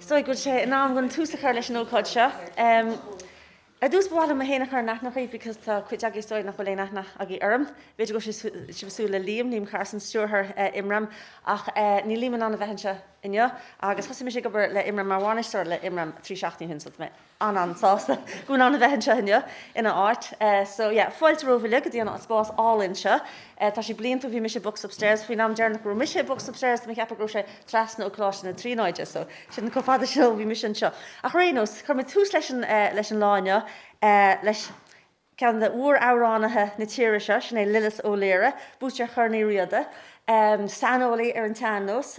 Is dóigh go bhfuil sé in am chun tús a chur leis an ócáid seo. Ar dtús ba mhaith liom mé féin a chur in aithne dhaoibh because tá cuid agaibh is dóigh nach bhfuil aon aithne agaibh orm. B'fhéidir go bhfuil sibh ag súil le Liam, Liam Carson, stiúrthóir Imram, ach níl Liam in ann a bheith anseo inniu agus thosaigh mise ag obair le Imram mar bhainisteoir le Imram 3 seachtainí ó shin so tá mé an-an-sásta go bhfuil in ann a bheith anseo inniu ina áit. So yeah, fáilte romhaibh uilig go dtí an spás álainn seo. Tá sé blianta ó bhí mise i Books Upstairs. Faoin am deireanach go raibh mise i Books Upstairs tá mé ag ceapadh go raibh sé trasna ó Coláiste na Tríonóide so sin chomh fada sin ó bhí mise anseo. Ach ar aon nós, chuir mé tús leis an leis an lá inniu leis Ceann de mhór-amhránaithe na tíre seo, sin é Lillis Ó Laoire, buaiteoir Chorn Uí Riada, saineolaí ar an tsean-nós.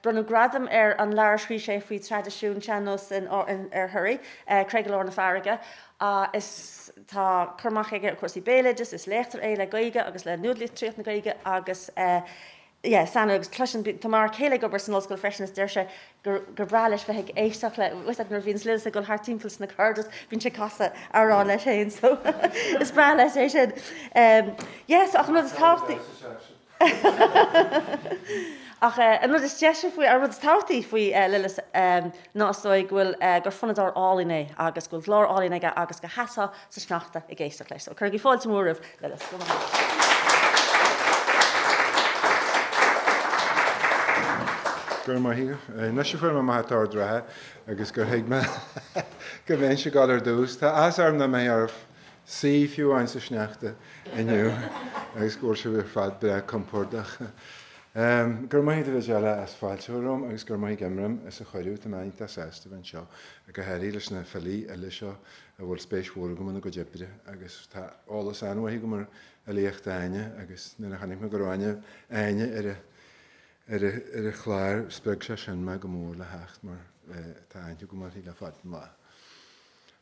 Bronnadh gradam ar an leabhar a scríobh sé faoi traidisiún sean-nós ar Thoraí, Creig i Lár na Farraige. Is tá cur amach aige ar chúrsaí béaloidis, is léachtóir é le Gaeilge agus le nualitríocht na Gaeilge agus yeah, san agus cloisim, tá m'fhear céile ag obair san ollscoil freisin is deir sé gur gur breá leis bheith ag éisteacht le, bhfuil a fhios agat nuair a bhíonns Lillis ag dul thart timpeall sna corridors bíonn sé ag casadh amhrán leis féin so is breá leis é sin. Um, yeah, so ach an rud is tábhachtaí Ach eh, an rud is deise faoi, an rud is tábhachtaí faoi eh, Lillis um, ná is dóigh go bhfuil eh, gur fonnadóir álainn é agus go bhfuil glór álainn aige agus go sheasfá sa sneachta ag éisteacht leis. So cuirigí fáilte mhór roimh Lillis. Go raibh maith agat. Go raibh maith agat. Anois a fuair mé amach an t-ord reatha agus gur thuig mé go mbeinnse ag dul ar dtús. Tá áthas orm nach mbeidh oraibh suí fiú amháin sa sneachta inniu agus go bhfuil sibh ar fad breá compordach. Go raibh maith agat a Mhajella as fáilte a chur romham agus go raibh maith ag Imram as an chuireadh. Tá mé iontach sásta bheith anseo, go háirithe leis na filí uile seo a bhfuil spéis mhór agam ina gcuid oibre agus tá eolas an-mhaith agam ar fhilíocht Áine agus nuair a chonaic mé go raibh ainm Áine ar ar an chlár spreag sé sin mé go mór le theacht mar tá aithne agam uirthi le fada an lá.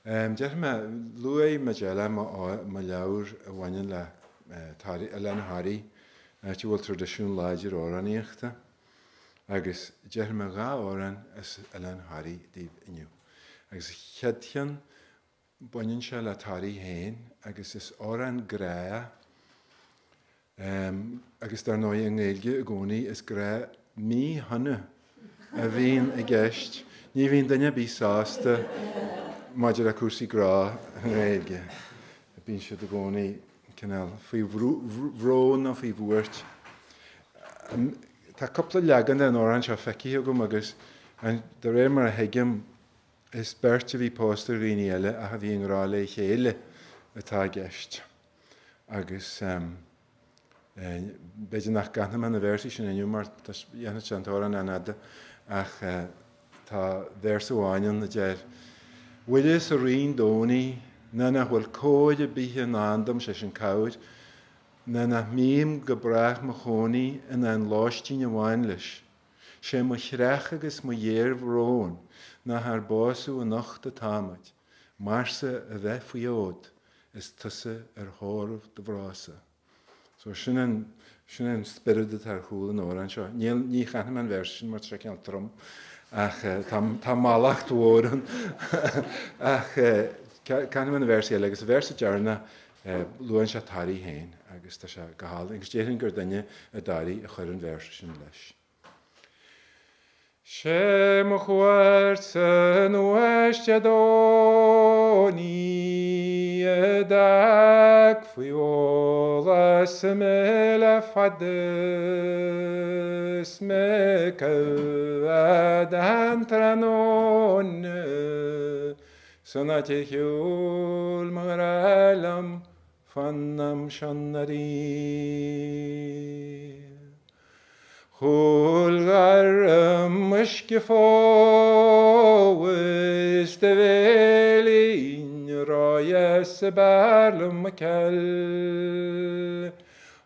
Déarfaidh mé, luaigh Majella mo leabhar a bhaineann le Oileán Thoraí, áit a bhfuil traidisiún láidir amhránaíochta agus déarfaidh mé 2 amhrán as Oileán Thoraí daoibh inniu. Agus an chéad cheann, baineann sé le Toraigh féin agus is amhrán grá agus dar ndóigh i nGaeilge i gcónaí is grá míshona a bhíonn i gceist. Ní bhíonn duine ar bith sásta maidir le cúrsaí grá i nGaeilge. Bíonn siad i gcónaí cineál faoi bhrón nó faoi bhuairt. Tá cúpla leagan den amhrán seo feicthe agam agus de réir mar a thuigim is beirt a bhí pósta ar dhaoine eile ach a bhí i ngrá le chéile atá i gceist. Agus b'fhéidir nach gcanfaidh mé na véarsaí sin inniu mar dhéanfadh sé an t-amhrán an-fhada ach tá véarsa amháin ann a deir, Bhfuil fhios a rí an Domhnaigh ná nach bhfuil cóir ar bith i ndán dom, sé sin cabhair, Ná nach mbím go brách mo chónaí in ann lóistín amháin leis. Sé mo chreach agus mo ghéarbhrón nach ár bpósadh anocht atáimid, marsa a bheith faoi fhód is tusa ar thórramh do mhná-sa. So sin an, sin an spiorad atá ar chúl an amhráin seo. Níl, ní chanfaidh mé an véarsa sin mar tá sé cineál trom ach tá, tá mallacht mhór ann ach canfaidh mé na véarsaí eile agus an véarsa deireanach Luann sé Toraigh féin agus tá sé go hálainn agus déarfainn gur duine i dToraigh a chuir an véarsa sin leis. Sé mo chuairtsa anuas Dé Domhnaigh a d'fhág faoi eolas mé le fada is mé coimhead an tráthnóna San áit ar shiúil mo ghrá liom fán am seo anuraidh. Chúl ghairm uisce fómhair is do bhéilín ródheas ab fhearr liom mo ceil.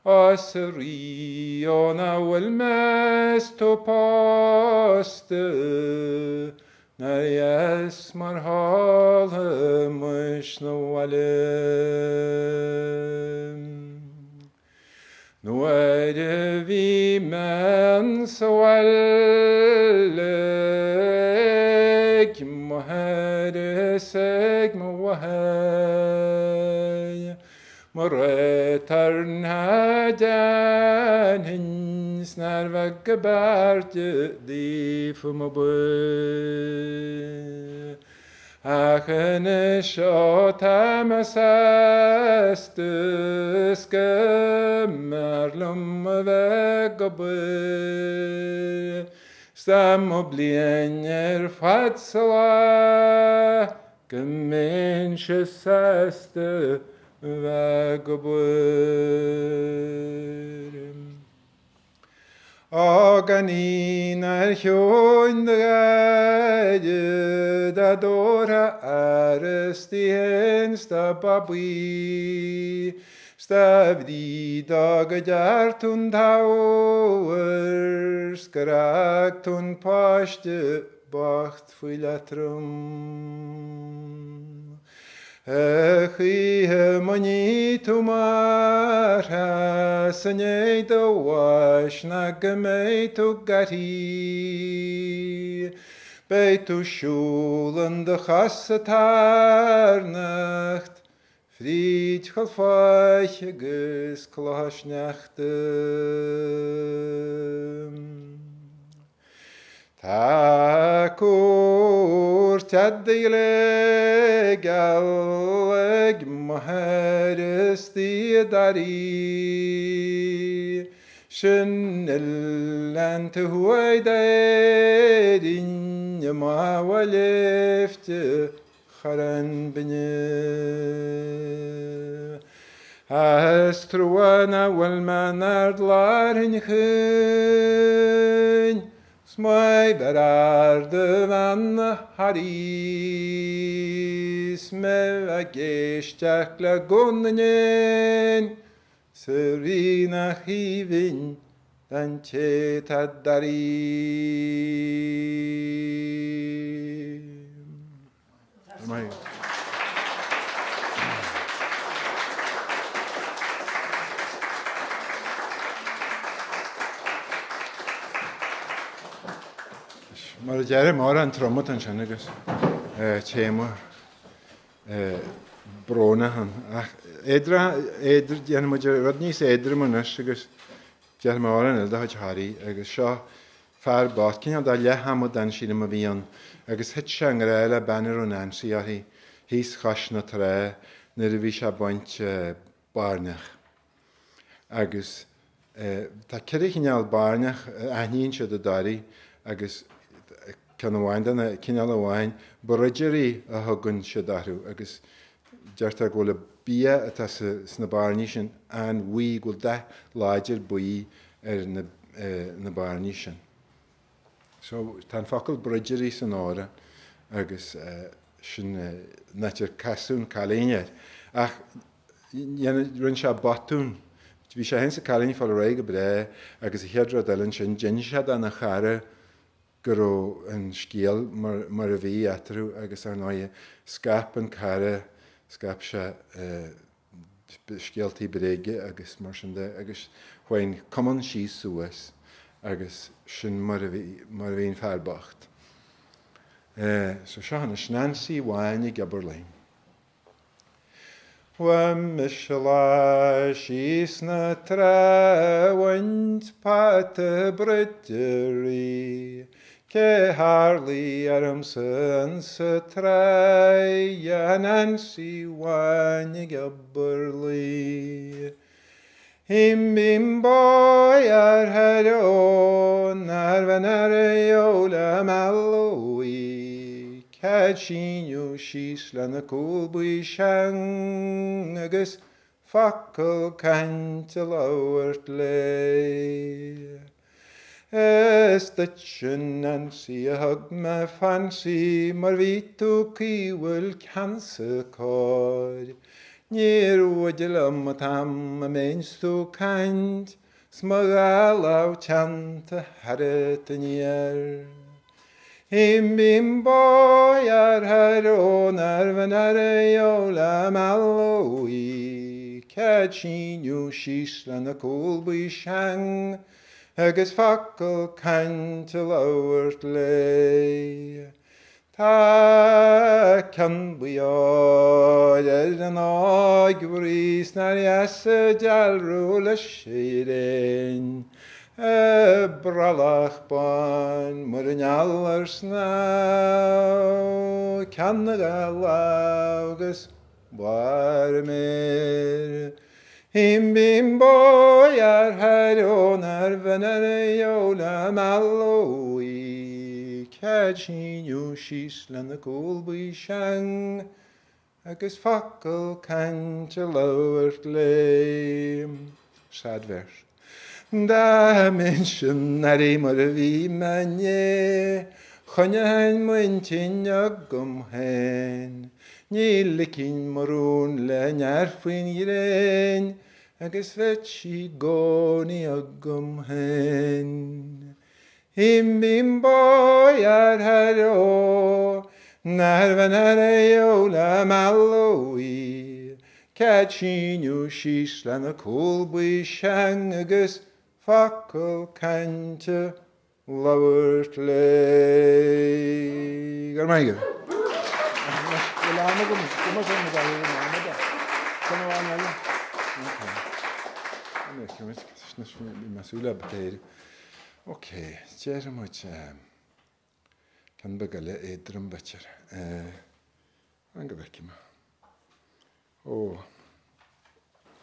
Os a rí ó ná bhfuil mé is tú pósta Nár dheas mar thála muis 'na bhaile. Nuair a bhí mé sa bhaile ag mo athair is ag mo mháthair. Mo rétar ná déanfainn 's nár bheag go b'fhearrde daofa mo buí. Ach anois ó tá mé sásta 's go mb'fhearr liom a bheith ag obair 's dá mba bliain ar fad sa lá go mbeinnse sásta bheith ag obair. Ó gan aon ar sheoin do gháire dá dtabharfá aire 's di fhéin 's do Babaí 's dá bhrí dó go dtear tú an t-abhar 's gur fhág tú an páiste bocht faoi leatrom. A choíche má ní tú marbhtha 's i ndiaidh do bháis ná go mbeidh tú gairthe, beidh tú siúl in do chosa tarnocht fríd choill fáich agus clocha sneachta. Tá cúirt fhada ghléigeal ag m'athair istigh i dToraí. Sin oileán taobh thuaidh d'Éirinn amach ó shléibhte Chorrán Binne. Is trua nach bhfuil mé in Ard Lárthain Chuinn 's maith b'fhearr ard a bhean na Thoraí 's mé ag éisteacht le guth na n-éan sa rí nach aoibhinn don té tá daraí. Mar a deirim, amhrán trom atá ansin agus téama brónach ann. Ach déanfaidh muid rud níos éadroime anois agus Déarfaidh mé amhrán eile de chuid Harry agus seo fear bocht, cineál de leath-amadán sílim a bhí ann agus thit sé i ngrá le bean a raibh Nancy uirthi thíos chois na trá nuair a bhí sé ag baint bairneach. Agus tá ceithre chineál bairneach a aithníonn siad i dToraí agus ceann amháin de na, cineál amháin, broidirí a thugann siad orthu agus Deirtear go bhfuil an bia atá sna bairnigh sin an-bhuí, go bhfuil dath láidir buí ar na bairnigh sin. So, tá an focal broidirí san amhrán agus sin an áit ar casadh an cailín air. Ach rinne sé botún. Bhí sé féin is an cailín ag fáil ar aghaidh go breá agus an chéad rud eile ansin, d'inis sé dona chara go raibh an scéal mar a bhí eatarthu agus ar ndóighe scaip an cara, scaip sé scéaltaí bréige agus mar sin de agus chuaigh an cumann síos suas agus sin mar a bhí, mar a bhí an fear bocht. So seo anois Nancy Bháin ag Obair Linn. Chuaigh mise lá síos na trá bhaint pota broidirí. Cé tharlaigh ormsa insa tráigh ach Nancy Bháin ag obair laoi. Him bim boy ar her o nar bhean ar eo le mealóí Cead síneadh síos lena cúl buí seang agus focal cainte labhairt léi. Is duitse Nancy a thug mé fancy mar bhí tú caoimhiúil ceansa cóir. Níor fhuaide liom an t-am a mbíonns tú caint 's mo dhá lámh teannta tharat aniar. Him bim boy ar her ó nar bhean ar eo le mealóí Cead síneadh síos lena cúl buí seang agus focal cainte labhairt léi. Tá ceann buí Óir ar an áigh 's nár dheas a dealramh leis Éirinn. A brollach bán mar an eala ar snámh, Ceann na gCailleach agus barr a méar. Him bim bó ar thair nár bhean ar eola mealladh í, Cead síneadh síos lena cúl buí seang agus focal cainte labhairt léi. Sad verse. Dá mbeinnse in mar a bhí mé inné, choinneoinn m'intinn agam féin. Ní ligfinn mo rún le neart faoin ghréin agus bheadh sí i gcónaí agam féin. Him bim bó ar thar ó, nár bhean ar eola mealladh í, Cead síneadh síos lena cúl buí seang agus focal cainte labhairt léi. Go raibh maith agat. Bhfuil am agam? Go mbeidh am agam. Sin amháin eile. Ok, déarfaidh muid ceann beag eile éadrom b'fhéidir. Fan go bhfeicfidh mé. Ó,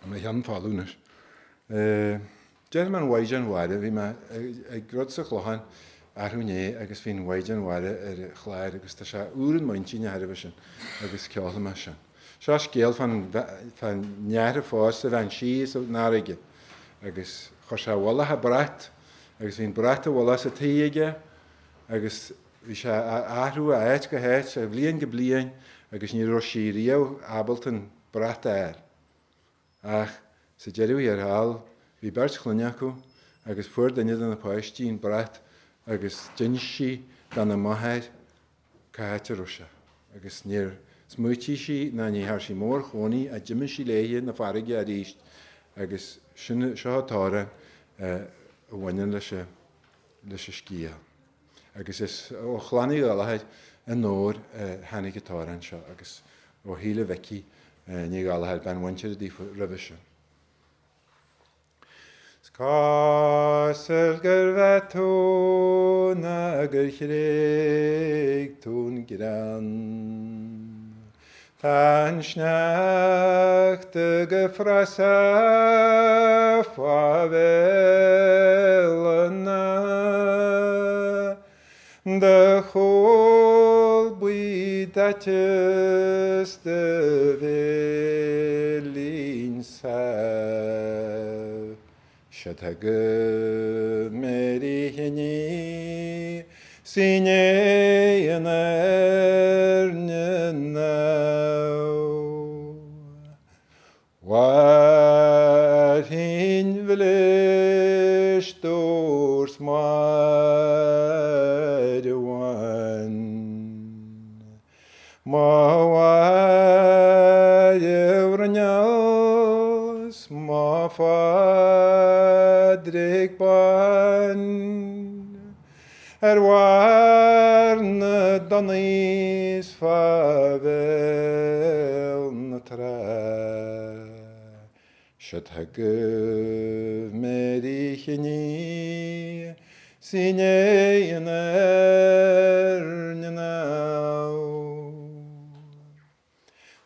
mo cheann folamh anois. Déarfaidh mé an Mhaighdean Mhara, bhí mé ag rud sa Chlochán arú inné agus bhí an Mhaighdean Mhara ar an chlár agus tá sé úr in m'intinn de thairbhe sin agus ceolfaidh mé sin. Seo scéal fán fhear a phós a bhean sí san fharraige agus chuir sé i bhfolach a brat agus bhí an brat i bhfolach sa tigh aige agus bhí sé á athrú ó áit go háit ó bhliain go bliain agus ní raibh sí riamh ábalta an brat a fháil. Ach sa deireadh thiar thall bhí beirt chlainne acu agus fuair duine de na páistí an brat agus d'inis sí dona máthair cá háit a raibh sé agus níor smaoitigh sí ná ní thearn sí mórchónaí ach d'imigh sí léithe 'na farraige arís agus sin, seo an t-amhrán a bhaineann leis an, leis an scéal. Agus is ó Chlann Uí Ghallchóir i nDobhar a tháinig an t-amhrán seo agus ó Shíle Mhicí Ní Ghallchóir, bean mhuinteartha daofa roimhe sin. 'S cosúil gur mheath tú ná gur thréig tú an greann. Tá an sneachta go frasach fá bhéal an Do chúl buí daite 's do bhéilín sámh. Sea tagaidh Mary Chinní 's í in airne now. Mháirtín Mhilis dúirt Máire Bhán Mo Mháire Bhruinneall 's mo Phádraig Bán Ar bharr na dtonnaí 's fá bhéal na trá Sea tagaidh Mary Chinní 's í in airne now.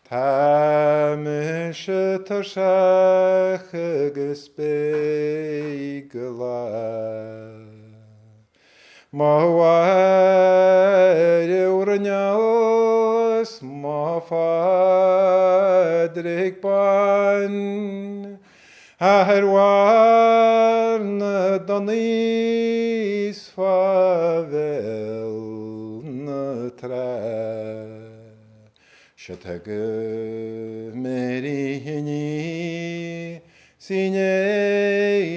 Tá mise tuirseach agus beidh go lá. Mo Mháire Bhruinneall 's mo Phádraig Bán, Ar bharr na dtonnaí 's fá bhéal na trá. Sea tagaidh Mary Chinní 's í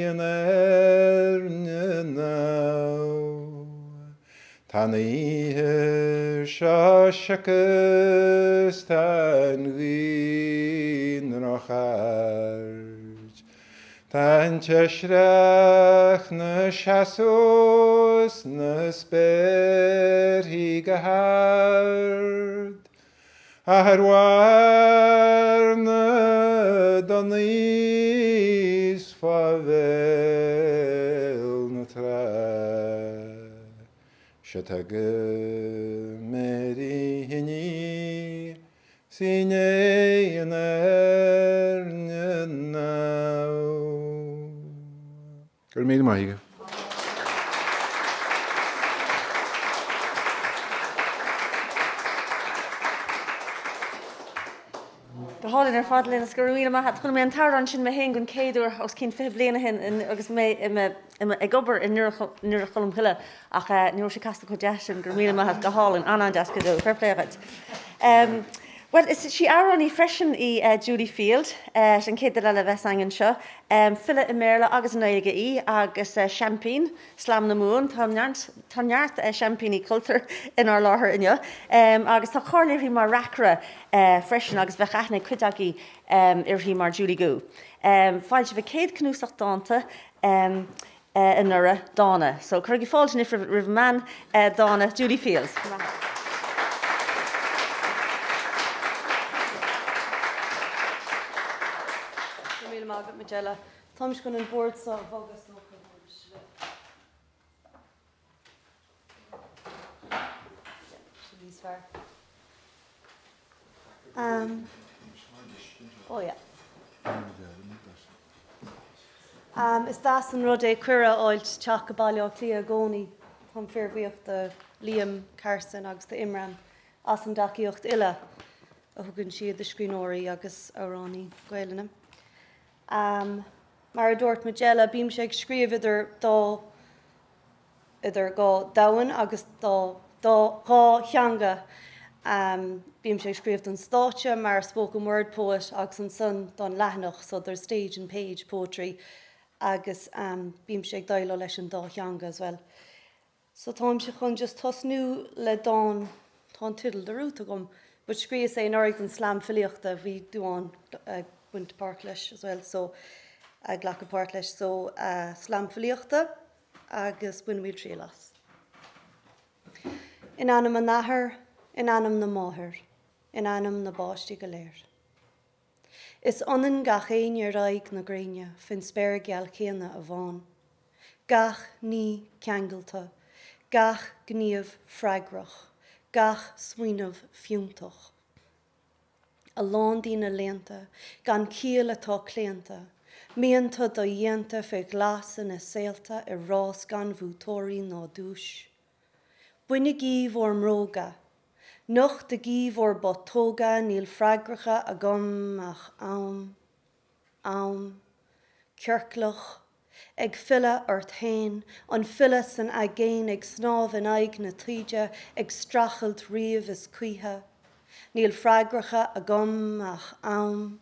in airne now. Tá an oíche seo sioca 's tá an ghaoth drochard. Tá an tseisreach 'na seasamh sna spéarthaí go hard. Athair Bhearna don aois fá bhéal na trá. Seo tagaim ar oíche aniar 's inné in airne now. Go raibh míle maith agaibh. Go hálainn ar fad, Lionus, go raibh míle maith agat. Chuala mé an t-amhrán sin mé féin den chéad uair os cionn 20 bliain ó shin agus mé ag obair i nDoire Cholm Cille ach ní raibh sé casta chomh deas sin. Go raibh míle maith agat. Go hálainn. An-an-deas go deo. Fair play dhuit. Bhuel, is í amhránaí freisin í Julie Field, sin an chéad duine eile a bheas againn anseo. File i mBéarla agus i nGaeilge í agus seaimpín Slam na Mumhan. Tá neart, tá neart seaimpíní cultúir inár láthair inniu. Agus tá cáil uirthi mar reacaire freisin agus bheadh aithne ag cuid agaibh uirthi mar Julie Goo. Foilsíodh a céad cnuasach dánta anuraidh, Dána. So cuirigí fáilte anois roimh an mbean dána, Julie Field. Go raibh míle maith agat, Majella. Táimse chun an bord seo a bhogadh is dócha. Sin níos fearr. Um, oh yeah. Um, is deas an rud é cuireadh a fháilt teacht go Baile Átha Cliath i gcónaí. Táim fíorbhuíoch do Liam Carson agus do Imram as an dtacaíocht uile a thugann siad do scríbhneoirí agus amhránaí Gaelainne. Um, mar a dúirt Majella, bímse ag scríobh idir dá idir dhá domhan agus dá dhá theanga. Bímse ag scríobh don stáitse mar spoken word poet agus ansan don leathanach, so there's stage and page poetry agus bímse ag déileáil leis an dá theanga as well. So táimse chun just tosnú le dán, tá an teideal dearmadta agam, but scríos é anuraidh don slam filíochta, bhí Dubhán ag baint páirt leis as well, so ag glacadh páirt leis, so slam filíochta. agus bainimid triail as. In ainm an Athar, in ainm na Máthar, in ainm na bpáistí go léir. Is ionann gach éinne ar aghaidh na gréine faoin spéir gheal chéanna a bhán. Gach ní ceangailte, gach gníomh freagrach, gach smaoineamh fiúntach. A lán daoine léannta, gan ciall atá claonta, mianta dodhéanta fé ghlas ina saolta i rás gan bhuaiteoirí ná duais. Bainigí bhur mbróga, nochtaigí bhur bputóga níl freagracha agam ach am. Am. Ciorclach. Ag filleadh ort fhéin, an file san aigéan ag snámh in aghaidh na taoide, ag streachailt riamh is choíche. Níl freagracha agam ach am.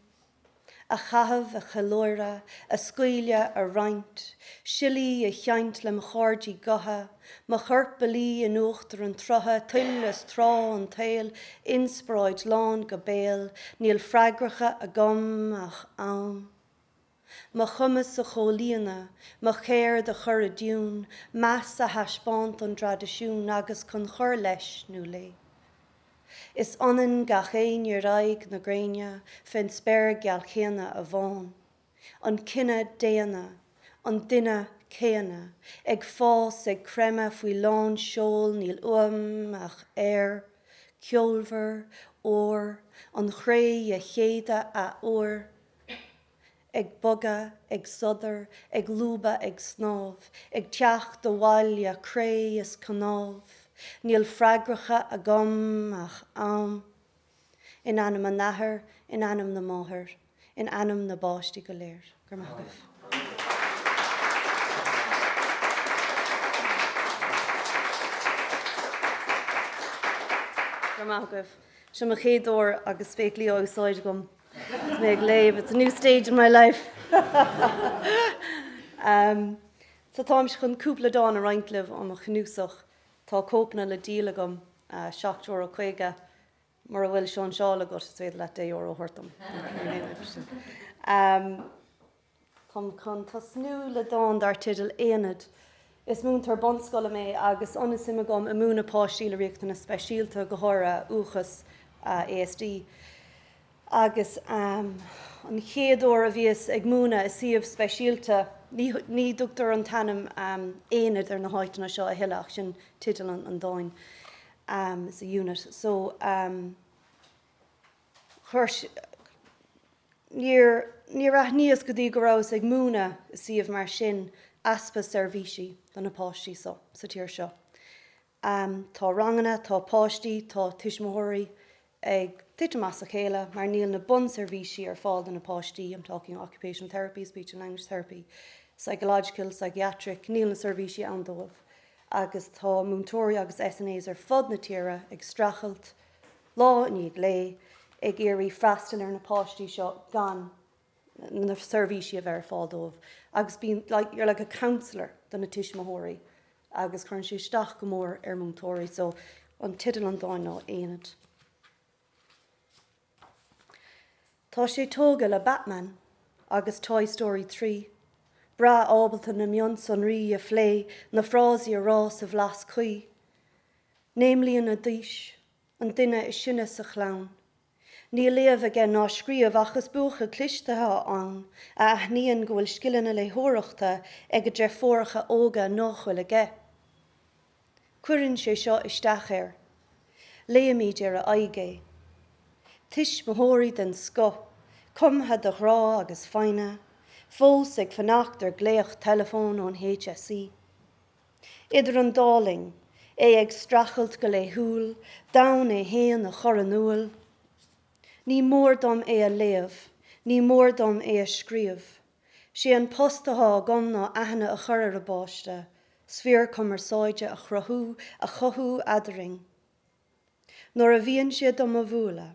A chaitheamh, a cheiliúradh, a scaoileadh, a roinnt, siollaí a sheinnt le mo chairde gutha, mo chorp a luí in uachtar an tsrutha, tuile is trá an tsaoil, inspioráid lán go béal, níl freagracha agam ach am. Mo chumas a chomhlíonadh, mo cheird a chur i dtiún, meas a thaispeáint don dtraidisiún agus chun cur leis nó léi. Is ionann gach éinne ar aghaidh na gréine fén spéir gheal chéanna a bhán. An cine daonna, an duine céanna, ag fás, ag creimeadh faoi lán seoil níl uaim ach aer, ceolmhar, úr, an chré a shéideadh athuair. Ag bogadh, ag sodar, ag lúbadh, ag snámh, ag teacht abhaile, cré is cnámh, níl freagracha agam ach am. In ainm an Athar, in ainm na Máthar, in ainm na bpáistí go léir. Go raibh maith agaibh. Go raibh maith agaibh. Seo mo chéad uair agus spéaclaí á úsáid agam. Is mé ag léamh. It's a new stage in my life. So táimse chun cúpla dán a roinnt libh ó mo chnuasach. Tá cóipeanna le díol agam, €7.50. Mura bhfuil sóinseáil agat, is féidir leat €10 a thabhairt dom. Táim chun tosnú le dán dar teideal Aonad. Is múinteoir bunscoile mé agus an-suim agam i múineadh páistí le riachtanais speisialta, go háirithe uathachas. ASD. Agus an chéad uair a bhíos ag múineadh i suíomh speisialta, ní dtugtar an t-ainm aonad ar na háiteanna seo a thuilleadh ach sin teideal an dáin, it's a unit. So chuir, níor, níor aithníos go dtí go rabhas ag múineadh i suíomh mar sin easpa seirbhísí do na páistí so sa tír seo. Tá ranganna, tá páistí, tá tuismitheoirí ag titim as a chéile mar níl na bunseirbhísí ar fáil do na páistí, I'm talking occupational therapy, speech and language therapy, psychological, psychiatric, níl na seirbhísí ann dóibh agus tá múinteoirí agus SNAs ar fud na tíre ag streachailt lá i ndiaidh lae ag iarraidh freastal ar na páistí seo gan na seirbhísí a bheith ar fáil dóibh agus bíonn like you're like a counsellor do na tuismitheoirí agus cuireann sé isteach go mór ar múinteoirí so an teideal an dáin ná Aonad. Tá sé tógtha le Batman agus Toy Story 3, breá ábalta na mionsonraí a phlé, na frásaí a rá sa bhlas cuí. 9 mbliana d'aois, an duine is sine sa chlann. Níl léamh aige ná scríobh ach is buachaill cliste atá ann a aithníonn go bhfuil scileanna léitheoireachta ag a dheirfiúracha óga nach bhfuil aige. Cuireann sé seo isteach air. Léimid ar a aghaidh é. Tuismitheoirí den scoth, cumtha de ghrá agus foighne, fós ag fanacht ar glaoch teileafóin ón HSE. Idir an dá linn, é ag streachailt go laethúil, d'fhonn é fhéin a chur in iúl. Ní mór dom é a léamh, ní mór dom é a scríobh. 'Sé an post atá agam ná aithne a chur ar an bpáiste, sféar cumarsáide a chruthú, a chothú eadrainn. Nuair a bhíonn sé do mo bhualadh,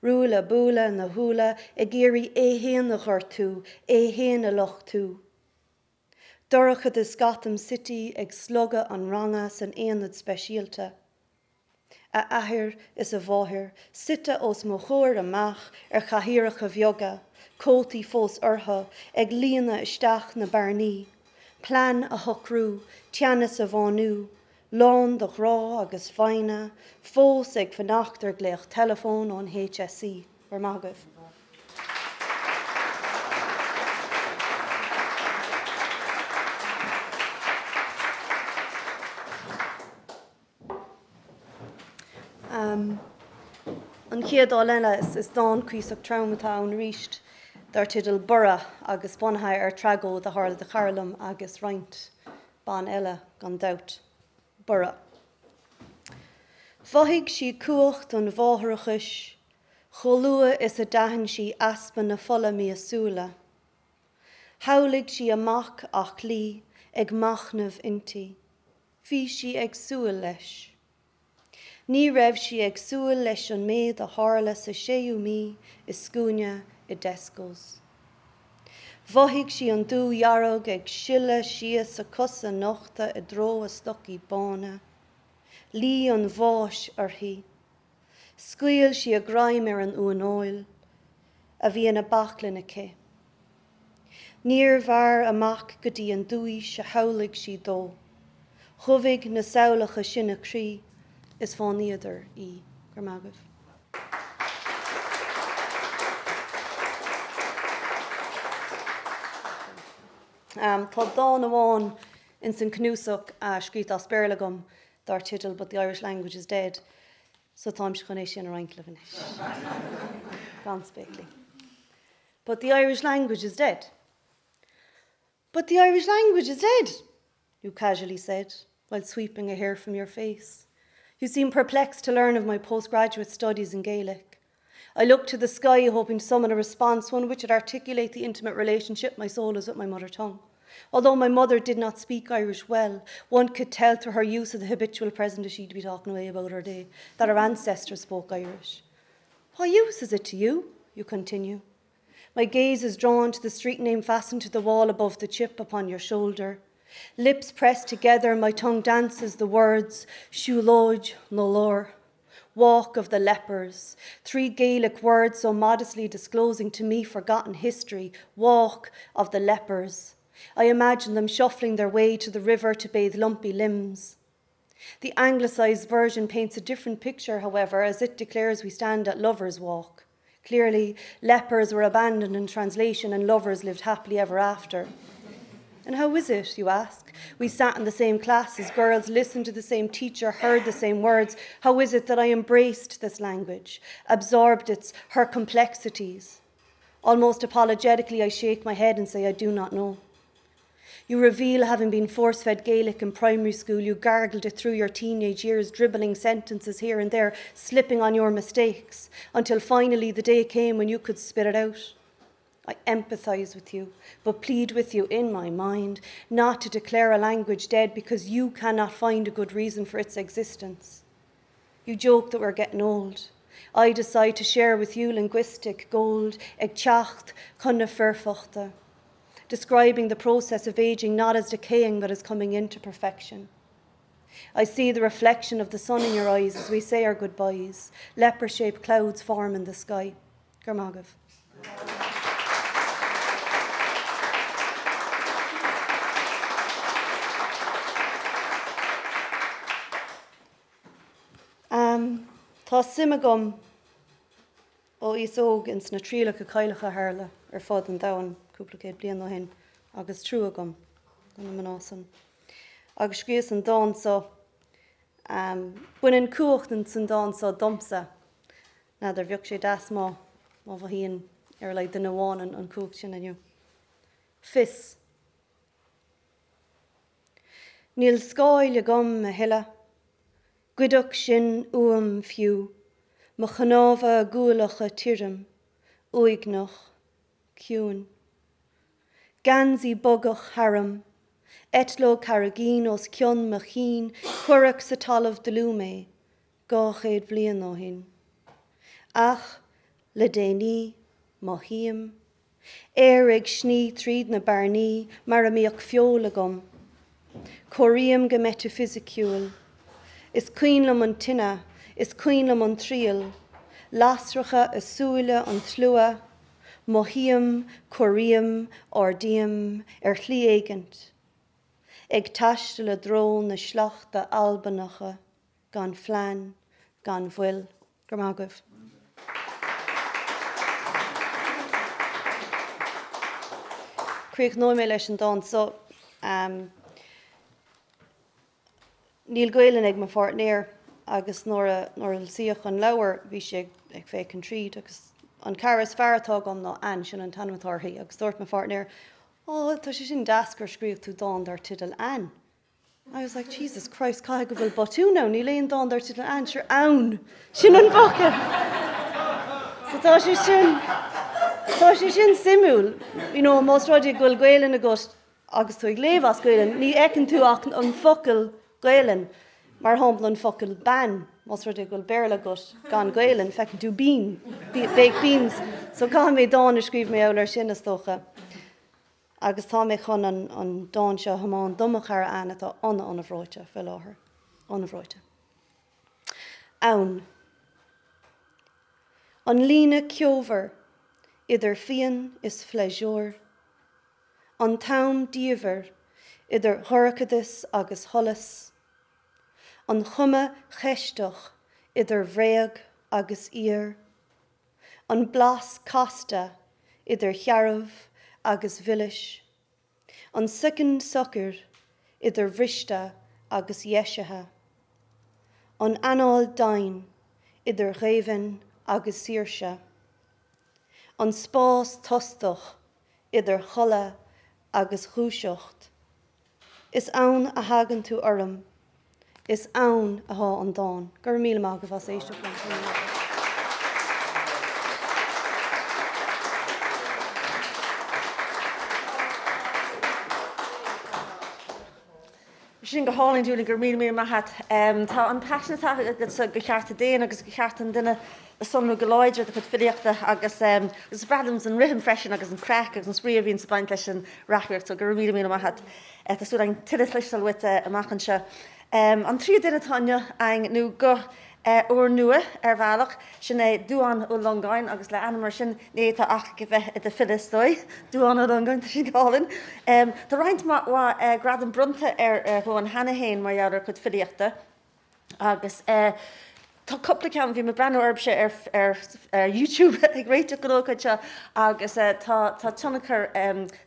ruaille buaille ina shúile ag iarraidh é fhéin a ghortú, é fhéin a lochtú. Dorchadas Gotham City ag slogadh an ranga san aonad speisialta. A athair is a mháthair suite os mo chomhair amach ar chathaoireacha bheaga, cótaí fós orthu, ag líonadh isteach na bearnaí, plean a shocrú, teannas a bhánú, lán de ghrá agus foighne, fós ag fanacht ar glaoch teileafóin ón HSE. Go raibh maith agaibh. An chéad dán eile, is dán cuíosach trom atá ann arís, dar teideal 'Borradh' agus bunaithe ar tragóid a tharla do chara liom agus roinnt ban eile, gan dabht. Borradh. Mhothaigh sí cumhacht an mháithreachais chomh luath is a d'aithin sí easpa na fola míosúla. Shamhlaigh sí a mac aclaí ag machnamh inti. Bhí sí ag súil leis. Ní raibh sí ag súil leis an méid a tharla sa séú mí i scuaine i dTesco's. Mhothaigh sí an dúdhearg ag sileadh síos a cosa nochta i dtreo a stocaí bána. Luí an bháis uirthi. Scaoil sí a greim ar an uaineoil a bhí ina baclainn aici. Níorbh fhearr a mac go dtí an dúis a shamhlaigh sí dó. Dhubhaigh na samhlacha sin a croí is bhánaíodar í. Go raibh maith agaibh. Tá dán amháin ins an cnuasach scríte as Béarla agam dar teideal But the Irish Language is Dead, so táimse chun é sin a roinnt libh anois. Gan spéaclaí. But the Irish language is dead. But the Irish language is dead, you casually said, while sweeping a hair from your face. You seem perplexed to learn of my postgraduate studies in Gaelic. I looked to the sky, hoping to summon a response, one which would articulate the intimate relationship my soul is with my mother tongue. Although my mother did not speak Irish well, one could tell through her use of the habitual present as she'd be talking away about her day, that her ancestors spoke Irish. What use is it to you? You continue. My gaze is drawn to the street name fastened to the wall above the chip upon your shoulder. Lips pressed together, my tongue dances the words, Siúlóid na Lor. Walk of the lepers. Three Gaelic words so modestly disclosing to me forgotten history. Walk of the lepers. I imagine them shuffling their way to the river to bathe lumpy limbs. The anglicised version paints a different picture, however, as it declares we stand at lovers' walk. Clearly, lepers were abandoned in translation and lovers lived happily ever after. And how is it, you ask? We sat in the same class as girls, listened to the same teacher, heard the same words. How is it that I embraced this language, absorbed its her complexities? Almost apologetically, I shake my head and say I do not know. You reveal having been force-fed Gaelic in primary school, you gargled it through your teenage years, dribbling sentences here and there, slipping on your mistakes, until finally the day came when you could spit it out. I empathise with you, but plead with you in my mind not to declare a language dead because you cannot find a good reason for its existence. You joke that we're getting old. I decide to share with you linguistic gold, ag teacht chun na foirfeachta, describing the process of aging not as decaying but as coming into perfection. I see the reflection of the sun in your eyes as we say our goodbyes. Leper-shaped clouds form in the sky. Go raibh maith agaibh. Tá suim agam ó aois óg ins na trialacha cailleach a tharla ar fud an domhain cúpla céad bliain ó shin agus trua agam do na mná san. Agus scríos an dán so. Baineann cumhacht ins an dán so domsa. N'fheadar, bheadh sé deas má má mhothaíonn ar a laghad duine amháin an cumhacht sin inniu. Fios. Níl scáil agam a thuilleadh, goideadh sin uaim fiú, mo chnámha gualacha tirim, uaigneach, ciúin. Geansaí bogach tharam, eitleog carraigín os cionn mo chinn, cuireadh sa talamh dlúth mé, 200 bliain ó shin. Ach, le déanaí, mothaím Aer ag sní tríd na bearnaí mar a mbíodh feoil agam. Corraím go meitifisiciúil. Is cuimhin liom an tine, is cuimhin liom an triail. Lasracha i súile an tslua. Mothaím, corraím, ardaím, ar shlí éigint. Ag taisteal i dtreo na sleachta Albanacha. Gan phlean, gan mhoill. Go raibh maith agaibh. Críochnóidh mé leis an dán seo. Níl Gaelainn ag mo pháirtnéir agus nuair a nuair a foilsíodh an leabhar bhí sé ag féachaint tríd agus an cara is fearr atá agam ná Ann, sin an t-ainm atá uirthi, agus dúirt mo pháirtnéir, Ó, tá sé sin deas gur scríobh tú dán dar teideal Ann. I was like, Jesus Christ, caithfidh go bhfuil botún ann, níl aon dán dar teideal Ann, sure ann, sin an focal! So tá sé sin, tá sé sin suimiúil, you know, más rud é go bhfuil Gaelainn agat agus tú ag léamh as Gaelainn, ní fheiceann tú ach an focal Gaelainn, mar shampla an focal bean, más rud é go bhfuil Béarla agat gan Gaelainn, feiceann tú bean, baked beans, so caithfidh mé dán a scríobh mar gheall air sin is dócha. Agus tá mé chun an dán seo a thiomáint do mo chara Ann atá an-an-bhreoite faoi láthair. An-bhreoite. Ann. An líne ceomhar idir phian is phléisiúr. An t-am diamhair idir dhorchadas agus sholas. An chuma cheisteach idir bhréag agus fhíor. An blas casta idir shearbh agus mhilis. An soicind socair idir bhriste agus dheisithe. An anáil doimhin idir ghéibheann agus saoirse. An spás tostach idir chodladh agus dhúiseacht. Is ann a thagann tú orm. Is ann athá an dán. Go raibh míle maith agaibh as éisteacht liom. Sin go hálainn, Julie, go raibh míle míle maith agat. Tá an paisean atá agatsa do chearta daonna agus do chearta an duine le sonrú go láidir i do chuid filíochta agus is breá liom an rithim freisin agus an craic agus an spraoi a bhíonn ag baint leis an reacaireacht so go raibh míle míle maith agat. Tá súil againn tuilleadh cloisteáil uait amach anseo. An tríú duine atá inniu againn nó guth. Úrnua ar bhealach, sin é Dubhán Ó Longáin agus le ainm mar sin ní fhéadfá ach a bheith i do fhile is dóigh. Dubhán Ó Longáin, tá sin go hálainn. Tá roinnt mhaith gradam bronnta ar Dhubhán cheana féin mar gheall ar a chuid filíochta agus tá cúpla ceann, bhí mé ag breathnú oraibhse ar YouTube ag réiteach don ócáid seo agus tá tionchar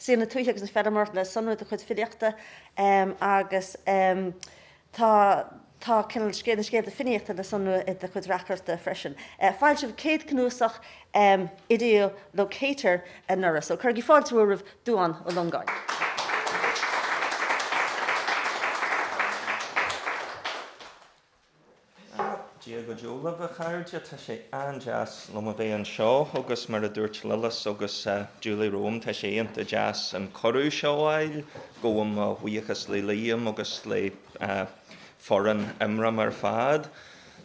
saol na tuaithe agus na feirmeoireachta le sonrú i do chuid filíochta agus Tá tá cineál scéal na scéalta Fiannaíochta le sonrú i do chuid reacaireachta freisin. Foilsíodh céad cnuasach Ideolocator anuraidh, so cuirigí fáilte mhór roimh Dubhán Ó Longáin. Dia go deo libh, a chairde. Tá sé an-deas liom a bheith anseo agus mar a dúirt Lillis agus Julie romham, tá sé iontach deas an cuireadh seo a fháil. Gabhaim mo bhuíochas le Liam agus le foireann Imram ar fad.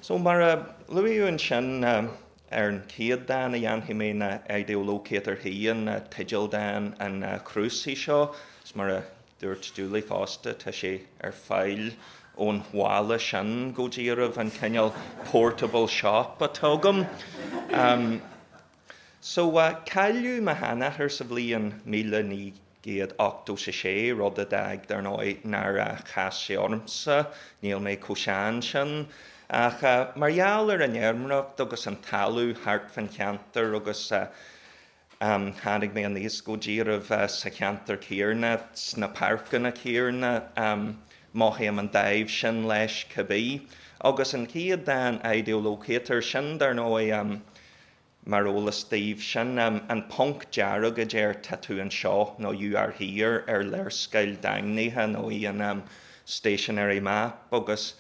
So mar a luaíodh ansin ar an chéad dán a dhéanfaidh mé ná Ideolocator féin, teideal dán an chnuasaigh seo. Is mar a dúirt Julie fosta, tá sé ar fáil ón mhála sin go díreach, an cineál portable shop atá agam. So, cailleadh mo sheanathair sa bhliain 1986, rud a d'fhág, dar ndóigh, nár chas sé ormsa, níl mé chomh sean sin. Ach mar gheall ar an fheirmeoireacht agus an talamh thart fán cheantar agus Tháinig mé aníos go díreach sa cheantar céanna, sna páirceanna céanna. Mothaím an dáimh sin leis cibé. Agus an chéad dán, Ideolocator, sin dar ndóigh, mar eolas daoibh, sin an ponc dearg a deir 'tá tú anseo' nó 'you are here' ar léarscáil daingnithe nó í an stationary map agus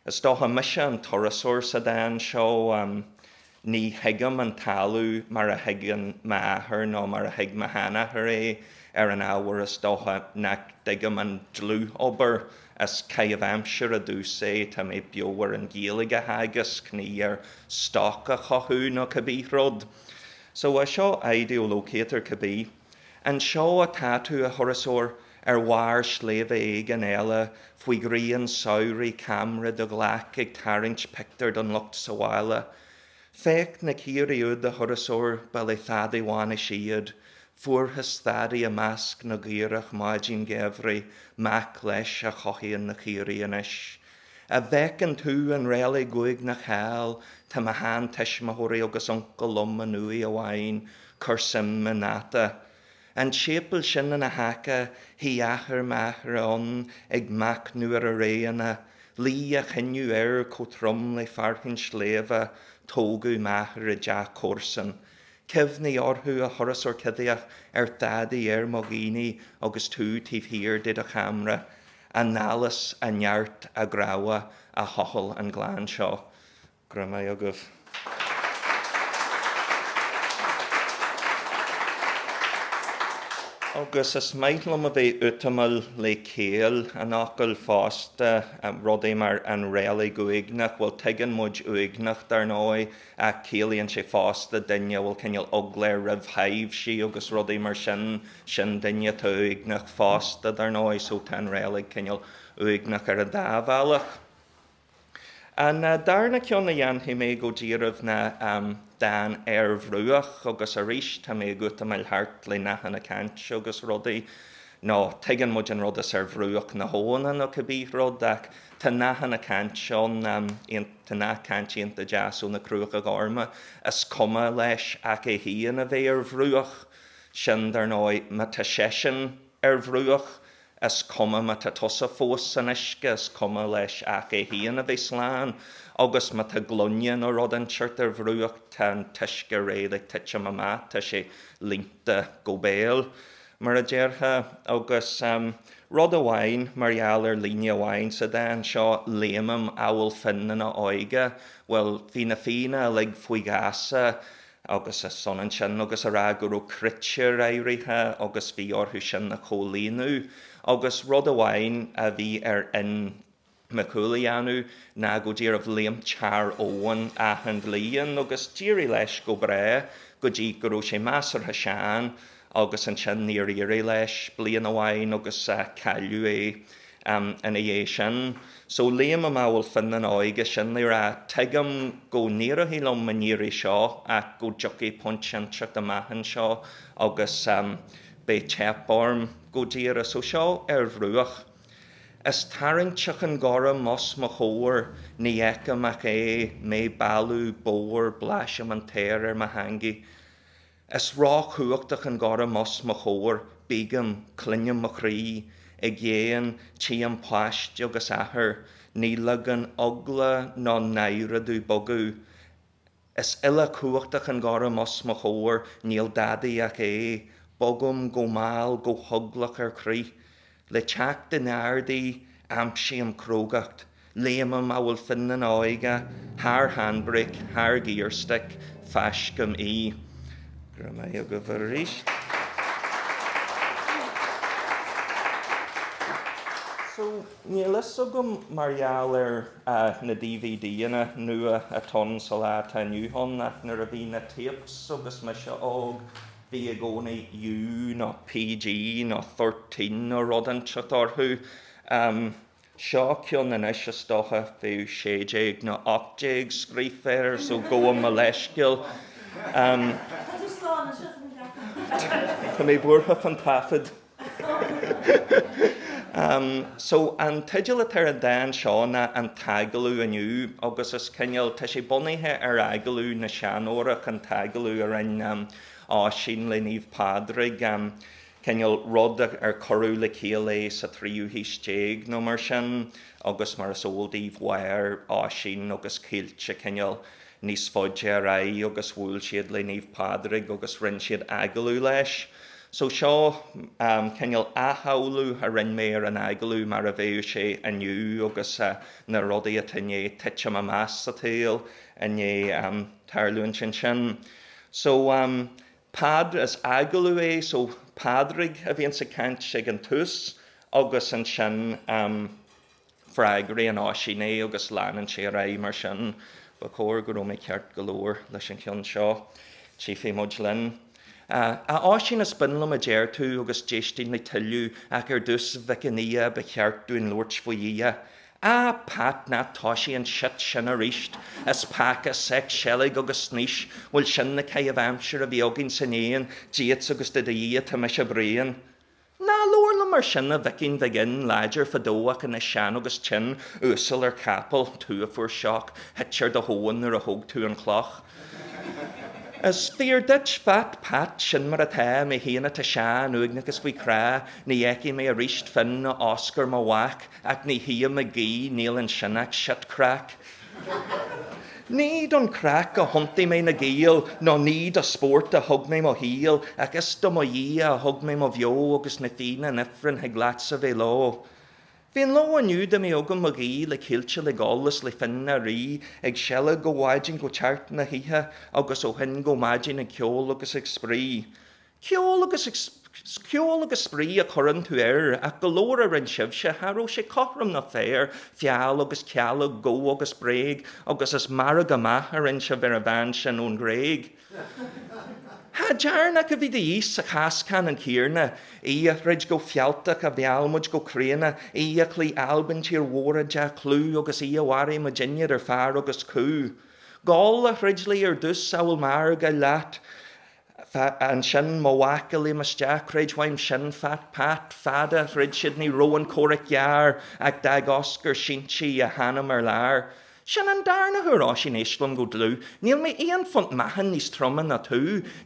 Is dócha mise an turasóir sa dán seo. Ní thuigim an talamh mar a thuigeann m'athair nó mar a thuig mo sheanathair é ar an ábhar is dócha nach dtuigim an dlúthobair. Is caitheamh aimsire domhsa é, tá mé beo ar an Ghaeilge a theagasc, ní ar stoc a chothú nó cibé rud. So, seo Ideolocator cibé. Anseo atá tú, a thurasóir, ar bharr sléibhe éigin eile, faoi ghrian samhraidh, ceamara i do ghlac ag tarraingt pictiúr don lucht sa bhaile. Féach na caoirigh úd, a thurasóir, ba le Thady Mhánais iad. Fuarthas Thady i measc na gcaorach maidin gheimhridh, mac leis a chothaíonn na caoirigh anois. A bhfeiceann tú an reilig uaigneach thall, tá mo sheantuismitheoirí agus uncail liom in uaigh amháin, cuir suim i ndáta. An séipéal sin ina haice, shuigh athair m'athara ann ag machnamh ar a réanna, luigh a chinneadh air chomh trom le fearthainn sléibhe, tógadh m'athair i dteach comharsan. Cuimhnigh orthu, a thurasóir coimhthíoch, ar Thady, ar mo dhaoine agus tú taobh thiar de do cheamara. A n-allas, a neart, a gcrabhadh a thochail an gleann seo. Go raibh maith agaibh. Agus is maith liom a bheith útamáil le ciall an fhocail fosta, rudaí mar an reilig uaigneach, bhuel tuigeann muid uaigneach dar ndóigh, ach ciallaíonn sé fosta duine a bhfuil cineál eagla air roimh thaibhsí agus rudaí mar sin, sin duine atá uaigneach fosta dar ndóigh, so tá an reilig cineál uaigneach ar an dá bhealach. An darna ceann a dhéanfaidh mé go díreach ná dán ar bhruach agus arís tá mé ag útamáil thart le nathanna cainte agus rudaí nó tuigeann muid an rud is ar bhruach na habhna nó cibé rud ach tá nathanna cainte ann, tá nath cainte iontach deas ó na Cruacha Gorma, is cuma leis ach é féin a bheith ar bhruach. Sin dar ndóigh má tá seisean ar bhruach Is cuma má tá tusa fós san uisce, is cuma leis ach é féin a bheith slán. Agus má tá gloine nó rud inteacht ar bhruach, tá an t-uisce réidh le titim amach, tá sé líonta go béal, mar a déarfá. Agus rud amháin mar gheall ar líne amháin sa dán seo, léimim amhail Fionn ina óige. Bhuel, bhí na Fianna uilig faoi gheasa agus is ionann sin agus a rá go raibh critéir áirithe agus bhí orthu sin a chomhlíonadh. Agus rud amháin a bhí ar Fhionn Mac Cumhaill a dhéanamh ná go díreach léimt thar abhainn achan bhliain agus d'éirigh leis go breá go dtí go raibh sé measartha sean agus ansin níor éirigh leis bliain amháin agus cailleadh é. Ina dhiaidh sin. So léimim amhail Finn na hóige, sin le rá, tuigim go n-éireoidh liom an iarraidh seo ach go dtiocfaidh pointe inteacht amach anseo agus beidh teip orm go díreach. So seo ar bhruach. Is tarraingteach an gorm os mo chomhair, ní fheicim ach é, mé balbh, bodhar, blaisim an t-aer ar mo theangaidh. Is róchumhachtach an gorm os mo chomhair, bígim, cluinim mo chroí i gcéin, tchím páiste agus athair, ní ligeann eagla ná náire domh bogadh. Is uilechumhachtach an gorm os mo chomhair, níl dadaí ach é, bogaim go mall, go heaglach ar crith. Le teacht in airde, aimsím crógacht. Léimim amhail Finn na hóige, thar handbrake, thar gearstick, fáiscim í. Go raibh maith agaibh arís. So, níl fhios agam mar gheall ar na DVDanna nua atá ann sa lá atá inniu ann ach nuair a bhí na tapes agus mise óg, Bhí i gcónaí U nó PG nó thirteen nó rud inteacht orthu. Seo ceann anois is dócha bheadh 16 nó 18 scríofa air so gabhaim mo leithscéal. Tá tú slán anseo, tá mé ceaptha. Tá mé buartha fán taifead. So, an teideal atá ar an dán seo ná An tAgallamh Inniu agus is cineál, tá sé bunaithe ar agallamh na seanórach, an t-agallamh a rinne Oisín le Naomh Pádraig, cineál rud ar cuireadh le chéile é sa tríú haois déag nó mar sin agus mar is eol daoibh mhair Oisín agus Caoilte cineál níos faide ar aghaidh agus bhuail siad le Naomh Pádraig agus rinne siad agallamh leis. So seo cineál athshamhlú a rinne mé ar an agallamh mar a bheadh sé inniu agus na rudaí atá i ndiaidh titim amach sa tsaol i ndiaidh tarlúint ansin. So Pád, is agallamh é so Pádraig a bhíonns ag caint ag an tús agus ansin Freagraíonn Oisín é agus leanann sé ar aghaidh mar sin. Ba chóir go raibh mé ceart go leor leis an cheann seo. Tchífidh muid linn. A Oisín is binn liom a deir tú agus d'éistfinn le tuilleadh ach ar dtús a mhic an fhia ba cheart dúinn labhairt faoi Dhia. Ah Pat ná toisigh an shit sin aríst. Is peaca, sex, seilg agus snaois, bhuel sin na caitheamh aimsire a bhí againn san fhiain, díotsa agus de do Dhia tá mise bréan. Ná labhair liom mar sin, a mhicín bhig fhinn, láidir fadó ach anois sean agus tinn, uasal ar chapall, tú a fuair sioc, thit ar do thóin nuair a thóg tú an chloch. Is fíor duit, Fat Pat, sin mar atá, mé féin atá sean, uaigneach is faoi chrá, ní fheicfidh mé aríst Finn ná Oscar mo mhac, ach ní shuím ag guí, níl ansin ach shit craic. Ní don chraic a thiontaigh mé na Gaeil, nó ní do spórt a thug mé mo shaol, ach is do mo Dhia a thug mé mo bheo agus na Fianna in Ifreann thig leatsa bheith leo. Bhí an ló inniu dá mbeadh agam mo ghuí le Caoilte le Goll is le Finn ná Rí, ag seilg ó mhaidin go teacht na hoíche agus ó shin go maidin ag ceol agus ag spraoi. Ceol agus ceol agus spraoi a chuireann tú air, ach go leor a rinn sibhse, cha raibh sé cothrom ná fair, feall agus cealg, gó agus bréag, agus is mairg amach a rinn sibh ar an bhean sin ón Ghréig. Cha dearnach a bhí de dhíth sa chás ceannann céanna, í a throid go fealltach, a mheall muid go críonna, í a chloígh Albain, tír mhór dea-chlú, agus í a mharaigh muidinne idir fear agus cú. Goll a throid léi ar dtús amhail meargaill leat, Ansin mo mhac a léim isteach, creid uaim sin, Fat Pat, fada a throid siad, ní raibh an comhrac gearr ach d'fhág Oscar sínte a hanam ar lár. Sin an darna huair Oisín éist liom go dlúth, níl mé aon phunt meáchain níos troime ná tú,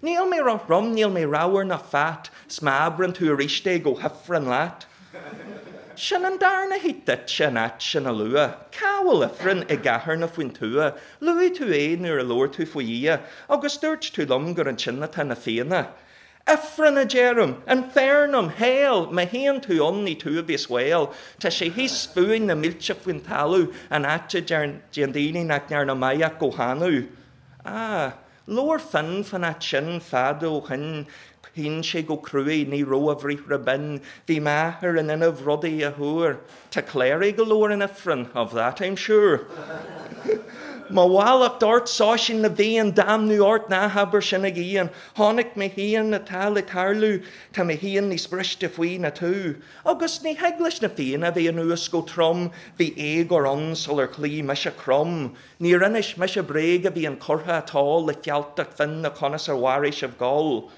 níl mé ró-throm, níl mé ramhar ná fat, 's má abrann tú aríst é go hIfreann leat. Sin an darna hit duitse an áit sin a lua. Cá bhfuil Ifreann, i gcathair nó faoin tuath? Luaigh tú é nuair a labhair tú faoi Dhia, agus dúirt tú liom gur ansin atá na Fianna. Ifreann, a deirim! Infernum! Hell! Má théann tú ann ní tú a bheas well. Tá sé thíos fúinn na mílte faoin talamh, an áit a dtéann daoine nach ndearna maith ach go hannamh. Ah. Labhair Finn fán áit sin fada ó shoin, chaoin sé go cruaidh, ní raibh a bhriathra binn, bhí m'athair in innimh rudaí a thuar. Tá cléirigh go leor in Ifreann, of that I'm sure. Mo mhallacht ort, a Oisín, le bhFiann, damnú ort, ná habair sin ag aon. Chonaic mé féin atá le tarlú, tá mé féin níos briste faoi ná tú. Agus ní thig leis na Fianna a bheith anuas chomh trom, bhí éagóir ann sular chloígh mise Crom. Níor inis mise bréag a bhí an curtha atá le fealltacht Finn nó conas ar mharaigh sibh Goll.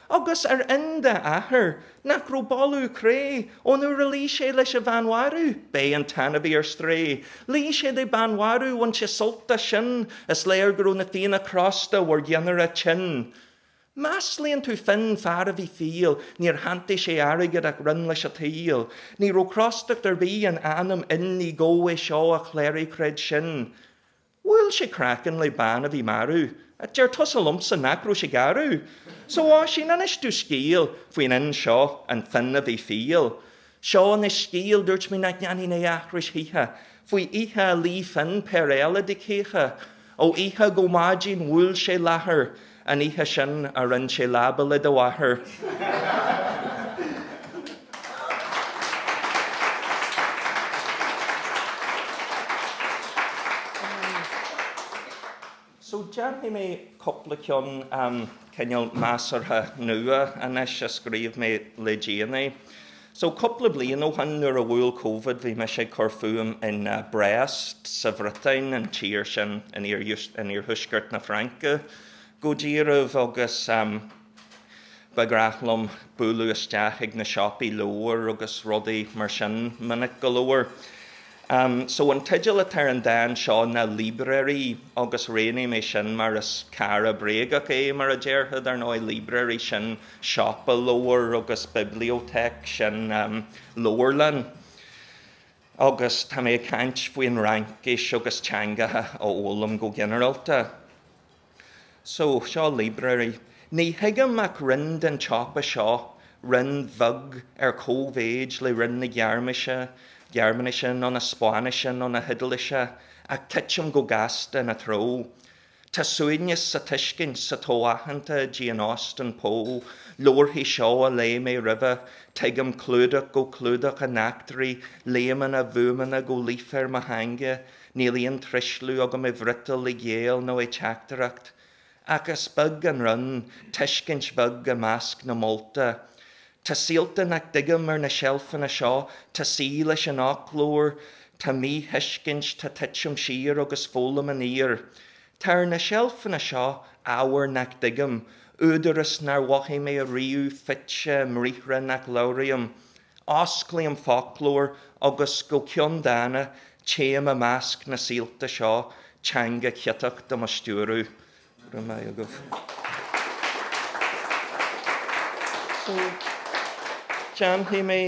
Agus ar Fhionn d'athair, nach raibh boladh cré ón uair a luigh sé leis an bhean mharbh, b'é an t-ainmhí ar strae. Luigh sé le bean mharbh, bhain sé sult as sin, is léir go raibh na Fianna crosta, bhur gceannaire tinn. Maslaíonn tú Fionn, fear a bhí fial, níor shantaigh sé airgead ach roinn leis an tsaol. Ní raibh crostacht ar bith in anam Fhinn, ní gó é seo a chléirigh creid sin. Bhuail sé craiceann le bean a bhí marbh. Deir tusa liomsa nach raibh sé garbh. So Oisín, inis domh scéal faoin Fhionn seo, an Fionn a bhí fial. Seo anois scéal, dúirt mé nach ndéanfainn é a aithris choíche, faoi oíche a luigh Fionn péire eile de chéithe. Ó oíche go maidin bhuail sé leathar, an oíche sin a rinne sé leaba le do mháthair. So déanfaidh mé cúpla ceann cineál measartha nua anois a scríobh mé le déanaí. So cúpla bliain ó shin nuair a bhuail Covid bhí mise ag cur fúm in Brest sa Bhriotáin, an tír sin in iarthuaisceart na Fraince go díreach agus ba ghnách liom bualadh isteach ag na siopaí leabhar agus rudaí mar sin minic go leor. So an teideal atá ar an dán seo ná Librairie agus roghnaigh mé sin mar is cara bréagach é mar a déarfá, dar ndóigh, librairie sin siopa leabhar agus bibliothèque sin leabharlann. Agus tá mé ag caint faoin Fhraincis agus teangacha a fhoghlaim go ginearálta. So, seo Librairie. Ní thuigim ach roinn den tsiopa seo, roinn bheag ar cóimhéid le roinn na Gearmáise, Gearmáinise nó na Spáinnise nó na hIodáilise, ach titim go gasta ina treo. Tá suaimhneas sa tuiscint, sa tso-aitheanta Jane Austen, Poe, leabharthaí seo a léigh mé roimhe, tuigim clúdach go clúdach a n-eachtraí, léimeanna bhfuaimeanna go líofa ar mo theanga, Níl aon truisliú agam i bhfriotal, i gcéill nó i dteachtaireacht. Ach is beag an roinn, tuiscint bheag i measc na molta. Tá saolta nach dtuigim ar na seilfeanna seo, tá suí leis an fhoclóir, tá míthuiscint, tá titim siar agus foghlaim aniar. Tá ar na seilfeanna seo ábhar nach dtuigim, údaras nár mhothaigh mé ariamh fite i mbriathra nach labhraím. Osclaím foclóir agus go ceann dána téim i measc na saolta seo, teanga chiotach do mo stiúradh. Go raibh maith agaibh. So, déanfaidh mé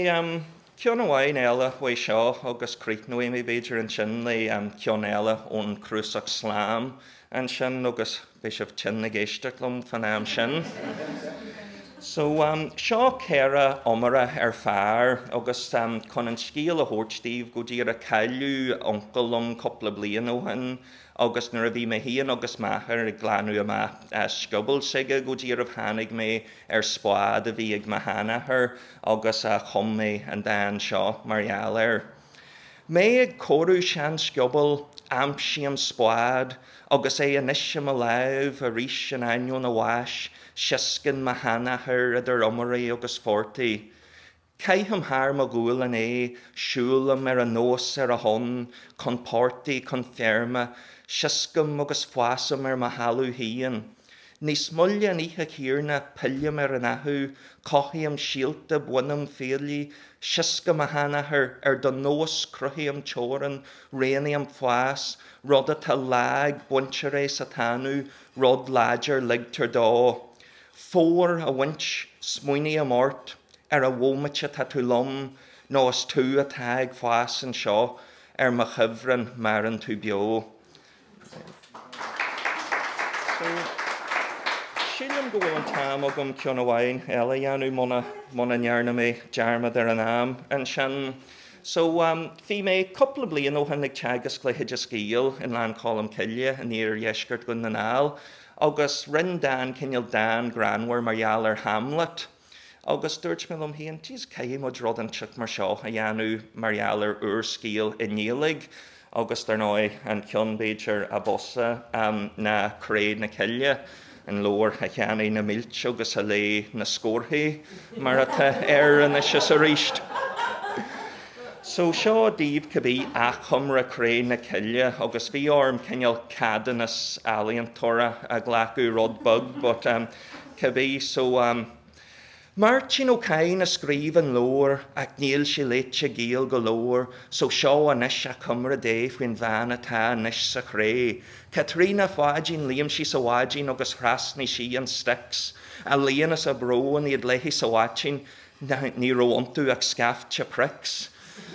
ceann amháin eile uaidh seo agus críochnóidh mé b'fhéidir ansin le ceann eile ón chnuasach Slam ansin agus Beidh sibh tinn ag éisteacht liom fán am sin. So, seo 4 iomaire ar fear agus chun an scéal a thabhairt daoibh go díreach, cailleadh uncail liom cúpla bliain ó shin agus nuair a bhí mé féin agus m'athair ag glanadh amach scioból s'aige go díreach tháinig mé ar spád a bhí ag mo sheanathair agus chum mé an dán seo mar gheall air. Mé ag cóiriú seansciobail, aimsím spád, agus é anois i mo láimh arís in ainneoin a bháis, sioscann mo sheanathair idir iomairí agus phortaigh. Caithim thar mo ghualainn é, siúlaim ar a nós ar a shon, chun portaigh, chun feirme, sioscaim agus fásaim ar mo thalamh féin. Níos moille an oíche chéanna pillim ar an fhaiche, cothaím síolta, bainim fiailí, sioscaim a sheanathair, ar do nós cruthaím teorainn, rianaím fás, rud atá lag, baintear é sa taitneamh, rud láidir ligtear dó. Fómhar a bhaint, smaoiním ort, ar an bhomaite tá tú liom, nó is tú atá ag fás anseo, ar mo chuibhreann maireann tú beo. So, sílim go bhfuil an t-am agam ceann amháin eile a dhéanamh muna, muna ndearna mé dearmad ar an am ansin. So, bhí mé cúpla bliain ó shin ag teagasc le hOideas Gael i nGleann Cholm Cille in iardheisceart Dhún na nGall agus rinne dán, cineál dán greannmhar mar gheall ar Hamlet. Agus dúirt mé liom féin, jeez, caithfidh muid rud inteacht mar seo a dhéanamh mar gheall ar úrscéal i nGaeilge. Agus dar ndóigh, an ceann b'fhéidir ab fhusa ná Cré na Cille, an leabhar a cheannaigh na mílte agus a léigh na scórthaí, mar atá air anois is arís. So seo daoibh cibé achoimre Cré na Cille agus bhí orm cineál ceadúnas ealaíontóra a ghlacadh rud beag but cibé so Máirtín Ó Cadhain a scríobh an leabhar ach níl sé léite gael go leor so seo anois achoimre de faoin bhean atá anois sa chré. Caitríona Pháidín Liam sí sa bháidín agus thrasnaigh sí an Styx. A léan is a brón iad léi sa bhaitín ní raibh iontu ach scaifte pricks.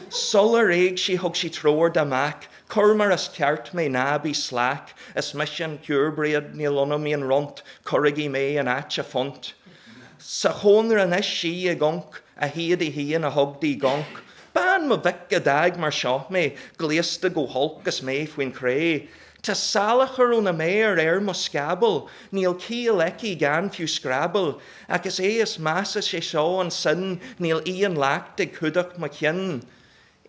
Sular éag sí thug sí treoir dá mac, Cuir mar is ceart mé, ná bí slack, Is mise an purebred, níl ionam aon runt, Cuirigí mé in áit a phunt. Sa chónra anois í ag onc, A héadaí féin a thug di gonc. Bean mo mhic a d'fhág mar seo mé, Gléasta go holc is mé faoin chré. Tá salachar óna méar ar mo scaball, Níl ciall aici gan fiú scrabble, Ach is é is measa sé seo an sin Níl aon leacht ag cumhdach mo chinn.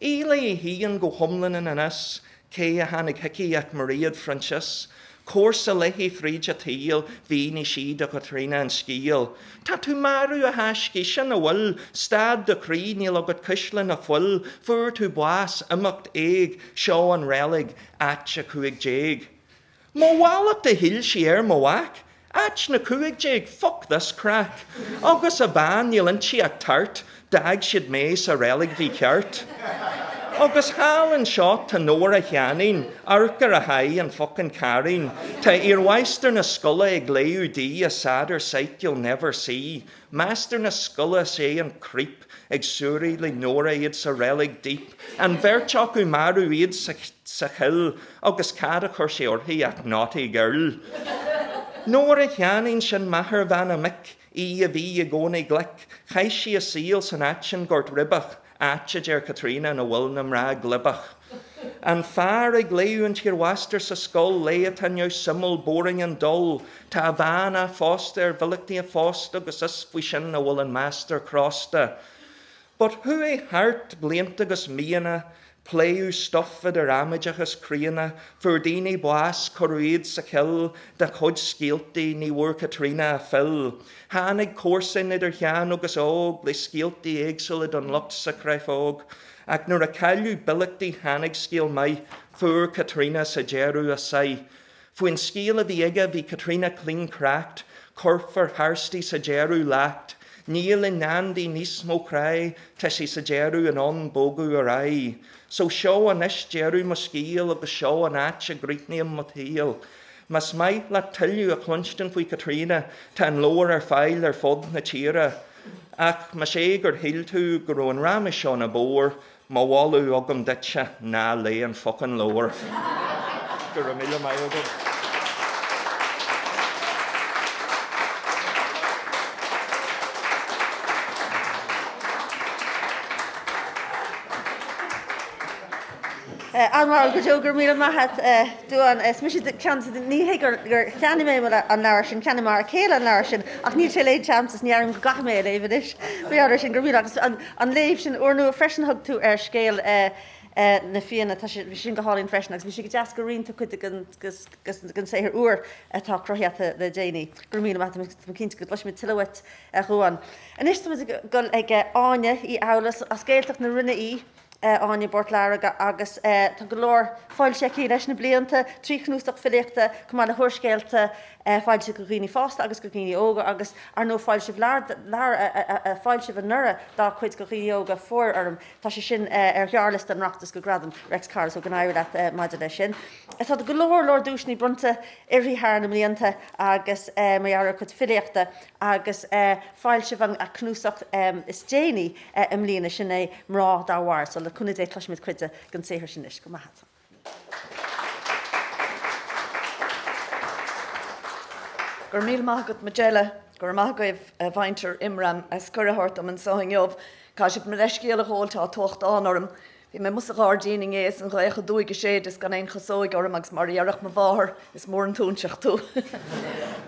Í léi féin go hiomlán in anas, Cé a tháinig chuici ach Mairéad Phroinsias? Comharsa léi fríd an tsaol, mhínigh sí do Chaitríona an scéal. Tá tú marbh, a thaiscidh, sin a bhfuil, Stad do chroí, níl agat cuisle ná fuil, Fuair tú bás, imeacht, éag, seo an reilig, áit 15. Mo mhallacht a shil sí ar mo mhac, áit na 15, fuck this craic. Agus a bhean, níl inti ach tart, d'fhág siad mé sa reilig mhícheart. Agus thall anseo tá Nóra Sheáinín, amharc ar a haghaidh, an focain cairín. Tá iarmháistir na scoile ag léamh di a sadder sight you'll never see. Máistir na scoile is é an creep ag suirí le Nóra iad sa reilig deep, an bheirt acu marbh iad sa chill agus cad a chuir sé uirthi ach naughty girl. Nóra Sheáinín sin máthair bhean a mic, í a bhí i gcónaí glic, chaith sí a saol san áit sin Gort Ribeach, áit a deir Caitríona ina bhfuil na mná gliobach. An fear ag léamh an t-iarmháistir sa scoil lae atá inniu suimiúil boring and dull. Tá a bhean á phósta ar mhilleachtaí a phost agus is faoi sin a bhfuil an máistir crosta. But chuaigh thart blianta agus míonna, pléadh stuif idir amaideach is críonna, fuair daoine bás, cuireadh iad sa chill, dá cuid scéaltaí ní bhfuair Caitríona a fill. Tháinig comharsain idir shean agus óg le scéaltaí éagsúla don lucht sa chréafóg. Ach nuair a cailleadh bileachtaí tháinig scéal maith, fuair Caitríona sa deireadh a sáith. Faoin scéal a bhí aige bhí Caitríona clean cracked, cuirfear thairsti sa deireadh leacht. Níl i ndán di níos mó cráí, tá sí sa deireadh in ann bogadh ar aghaidh. So seo anois deireadh mo scéil agus seo an áit a gcríochnaím mo shaol. Más maith leat tuilleadh a chluinstin faoi Chaitríona, tá an leabhar ar fáil ar fud na tíre. Ach más é gur shíl tú go raibh an raiméis seo ina bore, mo mholadh agam duitse, ná léigh an focain leabhar. Go raibh míle maith agat. An-mhaith go deo, go raibh míle maith agat a Dhuáin. Is mise ceann de, ní hé gur cheannaigh mé an leabhar sin, cheannaigh m'fhear céile an leabhar sin ach níl sé léite a'msa is ní airím go gcaithfidh mé é a léamh anois. Mar gheall air sin, go raibh míle agus an léamh sin úrnua freisin a thug tú ar scéal na Fianna, tá sé, bhí sin go hálainn freisin agus bhí sé go deas gur roinn tú cuid den saothar úr atá cruthaithe agat le déanaí. Go raibh míle maith agat, tá mé cinnte go gcloisfimid tuilleadh uait, a Dhuáin. Anois tá muid ag dul ag Áine Uí Fhoghlus, as Gaeltacht na Rinne í. Áine i bPort Láirge agus tá go leor foilsithe aici leis na blianta, 3 chnuasach filíochta, chomh maith le húrscéalta foilsithe do dhaoine fásta agus do dhaoine óga agus, ar ndóigh, foilsíodh leabhar a foilsíodh anuraidh dá cuid do dhaoine óga, Fóir Orm. Tá sé sin ar ghearrliosta an Oireachtais do Ghradam Reics Carló so go n-éirí leat maidir leis sin. Tá go leor leor duaiseanna bronnta uirthi thar na mblianta agus mar gheall ar a cuid filíochta agus foilsíodh an cnuasach is déanaí i mbliana, sin é Mná Dár Mhair. So le cúnamh Dé cloisfimid cuid den saothar sin anois. Go maith agat. Go raibh míle maith agat Majella. Go raibh maith agaibh a mhuintir Imram as cuireadh a thabhairt dom anseo inniu. Caithfidh sibh mo leithscéal a ghabháil, tá tochtán orm. Bhí mé amuigh sa ghairdín inné is an ghaoth aduaidh ag séideadh is gan aon chosóig orm agus mar a déarfadh mo mháthair, is mór an túinseach tú.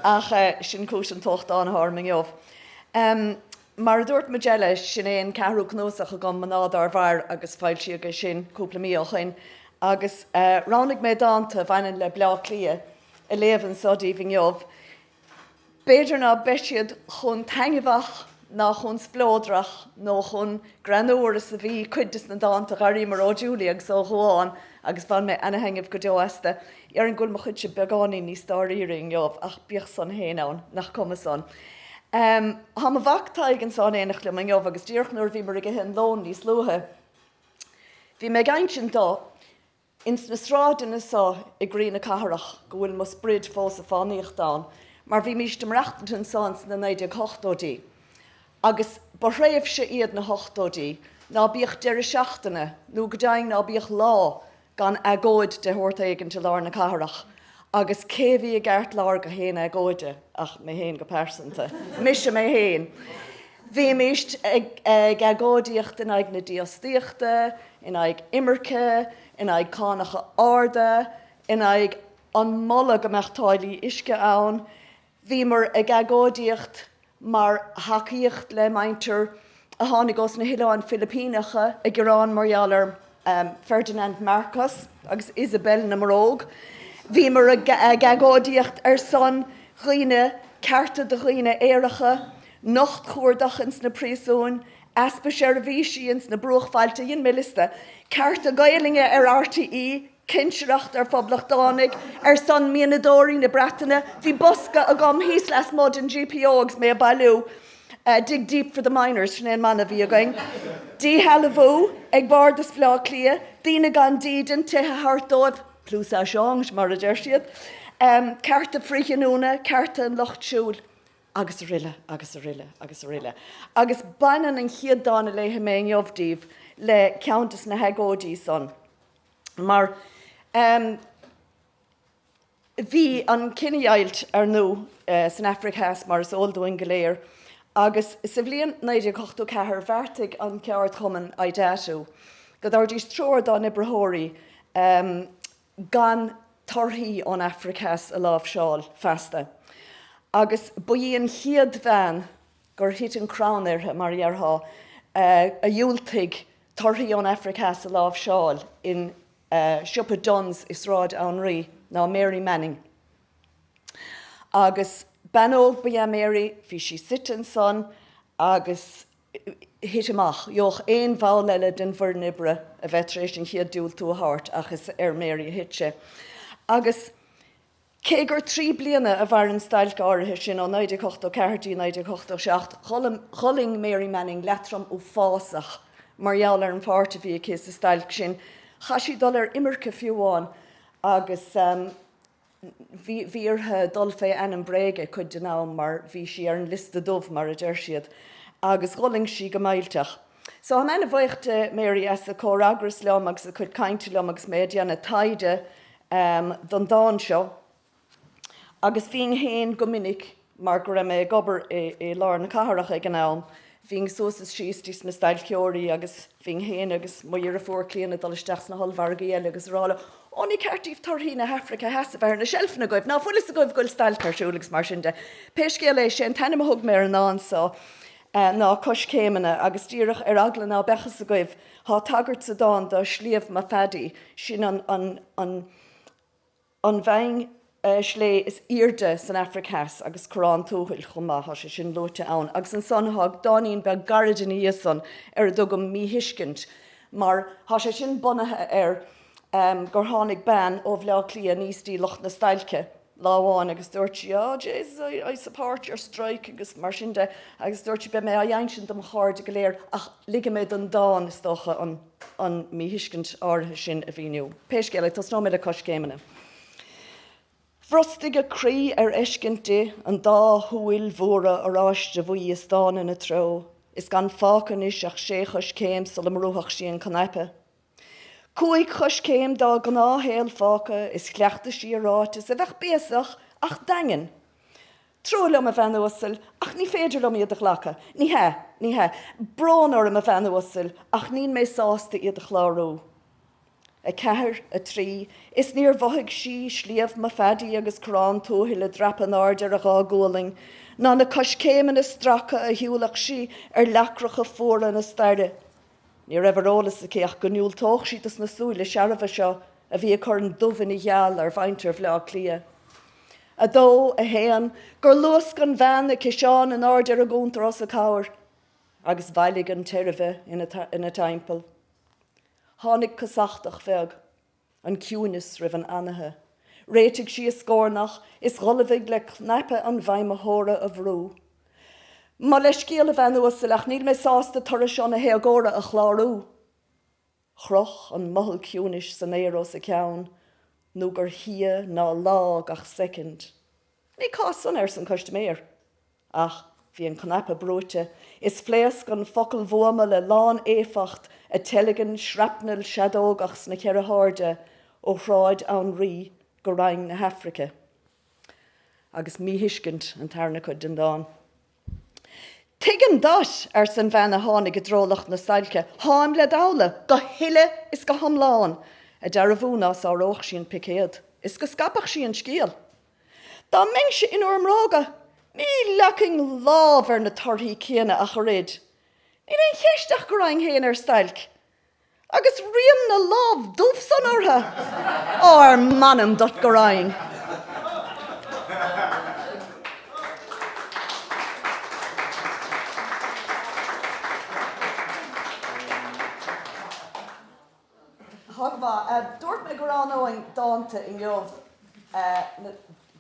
Ach sin cúis an tochtáin atá orm inniu. Mar a dúirt Majella, sin é an ceathrú cnuasach agam, Mná Dár Mhair, agus foilsíodh é sin cúpla mí ó shoin. Agus roghnaigh mé dánta a bhaineann le Bleá Cliath a léamh anso daoibh inniu. B'fhéidir ná beidh siad chomh taitneamhach ná chomh spleodrach nó chomh greannúr is a bhí cuid des na dánta a dh'airíomar ó Julie agus ó Dhuán agus bhain mé ana-thaitneamh go deo astu. Déarfainn go bhfuil mo chuidse beagáinín níos dáiríre inniu ach bíodh san féin ann, nach cuma san. Tá mo mhac Tadhg anso in éineacht liom inniu agus díreach nuair a bhíomar ag ithe an lóin níos luaithe, bhí mé ag insint dó Ins na sráideanna so i gcroí na cathrach go bhfuil mo sprid fós ag fánaíocht ann, mar bhímíst ag maireachtaint anso ins na 1980idí, agus ba thréimhse iad na hochtóidí ná bíodh deireadh seachtaine, nó go deimhin ná bíodh lá, gan agóid de shórt éigint i lár na cathrach. Agus cé a bhí i gceartlár gach aon agóide ach mé féin go pearsanta. Mise mé féin. Bhímíst ag agóidíocht in aghaidh na dífhostaíochta, in aghaidh imirce, in aghaidh cánacha arda, in aghaidh an moladh go mbeadh táillí uisce ann. Bhíomar ag agóidíocht mar thacaíocht le muintir a tháinig ós na hOileáin Philipíneacha ag gearán mar gheall ar Ferdinand Marcos agus Isabel na mBróg. Bhíomar ag agóidíocht ar son dhaoine, cearta do dhaoine aeracha, nochtchuardach ins na príosúin, easpa seirbhísí ins na bruachbhailte, dhein mé liosta, cearta Gaelainne ar RTÉ, cinsireacht ar phoblachtánaigh, ar son mianadóirí na Breataine, bhí bosca agam thíos lasmuigh den GPO agus mé ag bailiú Dig deep for the miners, sin é an mana a bhí againn. Díshealbhú ag Bardas Bhaile Átha Cliath, daoine gan dídean, tithe a thabhairt dóibh, plus ça change mar a deir siad, cearta frithghiniúna, cearta an lucht siúil. Agus aroile, agus aroile, agus aroile. Agus baineann an chéad dán a léifidh mé inniu daoibh le ceann de na hagóidí san. Mar bhí an chinedheighilt, ar ndú, san Afraic Theas, mar is eol dúinn go léir, agus sa bhliain 1984 bheartaigh an ceardchumann IDATU go dtabharfaidís treoir dá n-oibritheoirí gan torthaí ón Afraic Theas a láimhseáil feasta. Agus ba í an chéad bhean gur thit an crann uirthi, mar a dhéarfá, a dhiúltaigh torthaí ón Afraic Theas a láimhseáil in siopa Dunnes i Sráid Anraí ná Mary Manning. Agus bean óg ba ea Mary, bhí sí suite ansan agus thit amach. Gheobhadh aon bhall eile den bhfoireann oibre a bheith tar éis an chéad diúltú a thabhairt ach is ar Mary a thit sé. Agus cé gur 3 bliana a mhair an stailc áirithe sin, ó 1984 dtí 1987, d'fhulaing Mary Manning leatrom uafásach mar gheall ar an pháirt a bhí aici sa stailc sin. Chaith sí dul ar imirce fiú amháin agus. Bhí uirthi dul fé ainm bréige cuid den am mar bhí sí ar an liosta dubh mar a deir siad agus dh'fhulaing sí go millteach. So tá mé ana-bhuíoch de Mary as a comhfhreagras liom agus a cuid cainte liom agus mé ag déanamh taighde don dán seo. Agus bhínn féin go minic Mar go raibh mé ag obair i lár na cathrach ag an am, bhínn suas is síos dtí sna stailceoirí agus bhínn féin agus mo dheirfiúr Clíona ag dul isteach sna hollmhargaí eile agus ag rá leo, Ó, ní ceart daoibh torthaí na hAfraice Theas a bheith ar na seilfeanna agaibh, ná fuil fhios agaibh go bhfuil stailc ar siúl agus mar sin de. Pé scéal é, sé an t-ainm a thug mé ar an ndán so ná Coiscéimeanna agus díreach ar eagla ná beadh fhios agaibh, thá tagairt sa dán do Shliabh Mafadi, sin an, an, an, An bheinn sléibhe is aoirde san Afraic Theas agus Corrán Tuathail chomh maith, tá sé sin luaite ann. Agus ansan thá dáinín beag gairid ina dhiaidh san ar a dtugaim Míthuiscint mar thá sé sin bunaithe ar gur tháinig bean ó Bhleá Cliath aníos dtí lucht na stailce lá amháin agus dúirt sí Oh Jesus, I support your strike agus mar sin de agus dúirt sí beidh mé á insint do mo chairde go léir ach ligfidh mé don dán is dócha an an míthuiscint áirithe sin a mhíniú. Pé scéal é, tosnóidh mé le Coiscéimeanna. Bhrostaigh a croí ar fheiscint di, an dá shúil mhóra oráiste bhuí ag stánadh ina treo, is gan fágtha anois ach sé choiscéim sula mbrúfadh sí an cnaipe. Cúig choiscéim dá gnáthshaol fágtha is chleachtaigh sí a ráiteas a bheadh béasach ach daingean. Trua liom, a bhean uasail, ach ní féidir liom iad a ghlacadh. Ní hea, ní hea. Brón orm, a bhean uasail, ach níl mé sásta iad a chlárú. 4, 3, Is níor mhothaigh sí Sliabh Mafadi agus Corrán Tuathail ag dreapadh in airde ar a dhá gualainn, ná na coiscéimeanna stractha a shiúlfadh sí ar leacracha fuara na staire. Ní raibh ar eolas aici ach go ndiúltódh sí dos na súile searbha seo a bhí ag cur an dubh ina gheal ar mhuintir Bhaile Átha Cliath. 2, 1, Gur luasc an bhean a ciseán in airde ar an gcuntar os a comhair agus bhailigh an tseirbhe ina timpeall. Tháinig casachtach bheag. An ciúineas roimh an anaithe. Réitigh sí a scornach is dh'ullmhaigh le cnaipe an bhfeidhmitheora a bhrú. Mo leithscéal, a bhean uasal, ach níl mé sásta toradh seo na héagóra a chlárú. Chroch an mothall ciúnais san aer os a ceann nó gur shia ná lá gach soicind. Ní cás san, arsa an custaiméir. Ach bhí an cnaipe brúite, is phléasc an focalbhuama le lán-éifeacht ag teilgean srapnal seadógach sna cheithre hairde ó Shráid Anraí go Rinn na hAfraice. Agus míthuiscint an tarna cuid den dán. Tuigim duit, arsa an bhean a tháinig i dtreo lucht na stailce, tháim led fhogha, go huile is go hiomlán, ag dearbhú ná sáródh sí an picéad, is go scaipfeadh sí an scéal. Dá mbeinnse in bhur mbróga, ní leagfainn lámh ar na torthaí céanna ach oiread. Níl aon cheist ach go raghainn féin ar stailc. Agus rian na lámh dubh san orthu! Á, ar m'anam duit go raghainn! Tá go maith. Dúirt mé go roghnóinn dánta inniu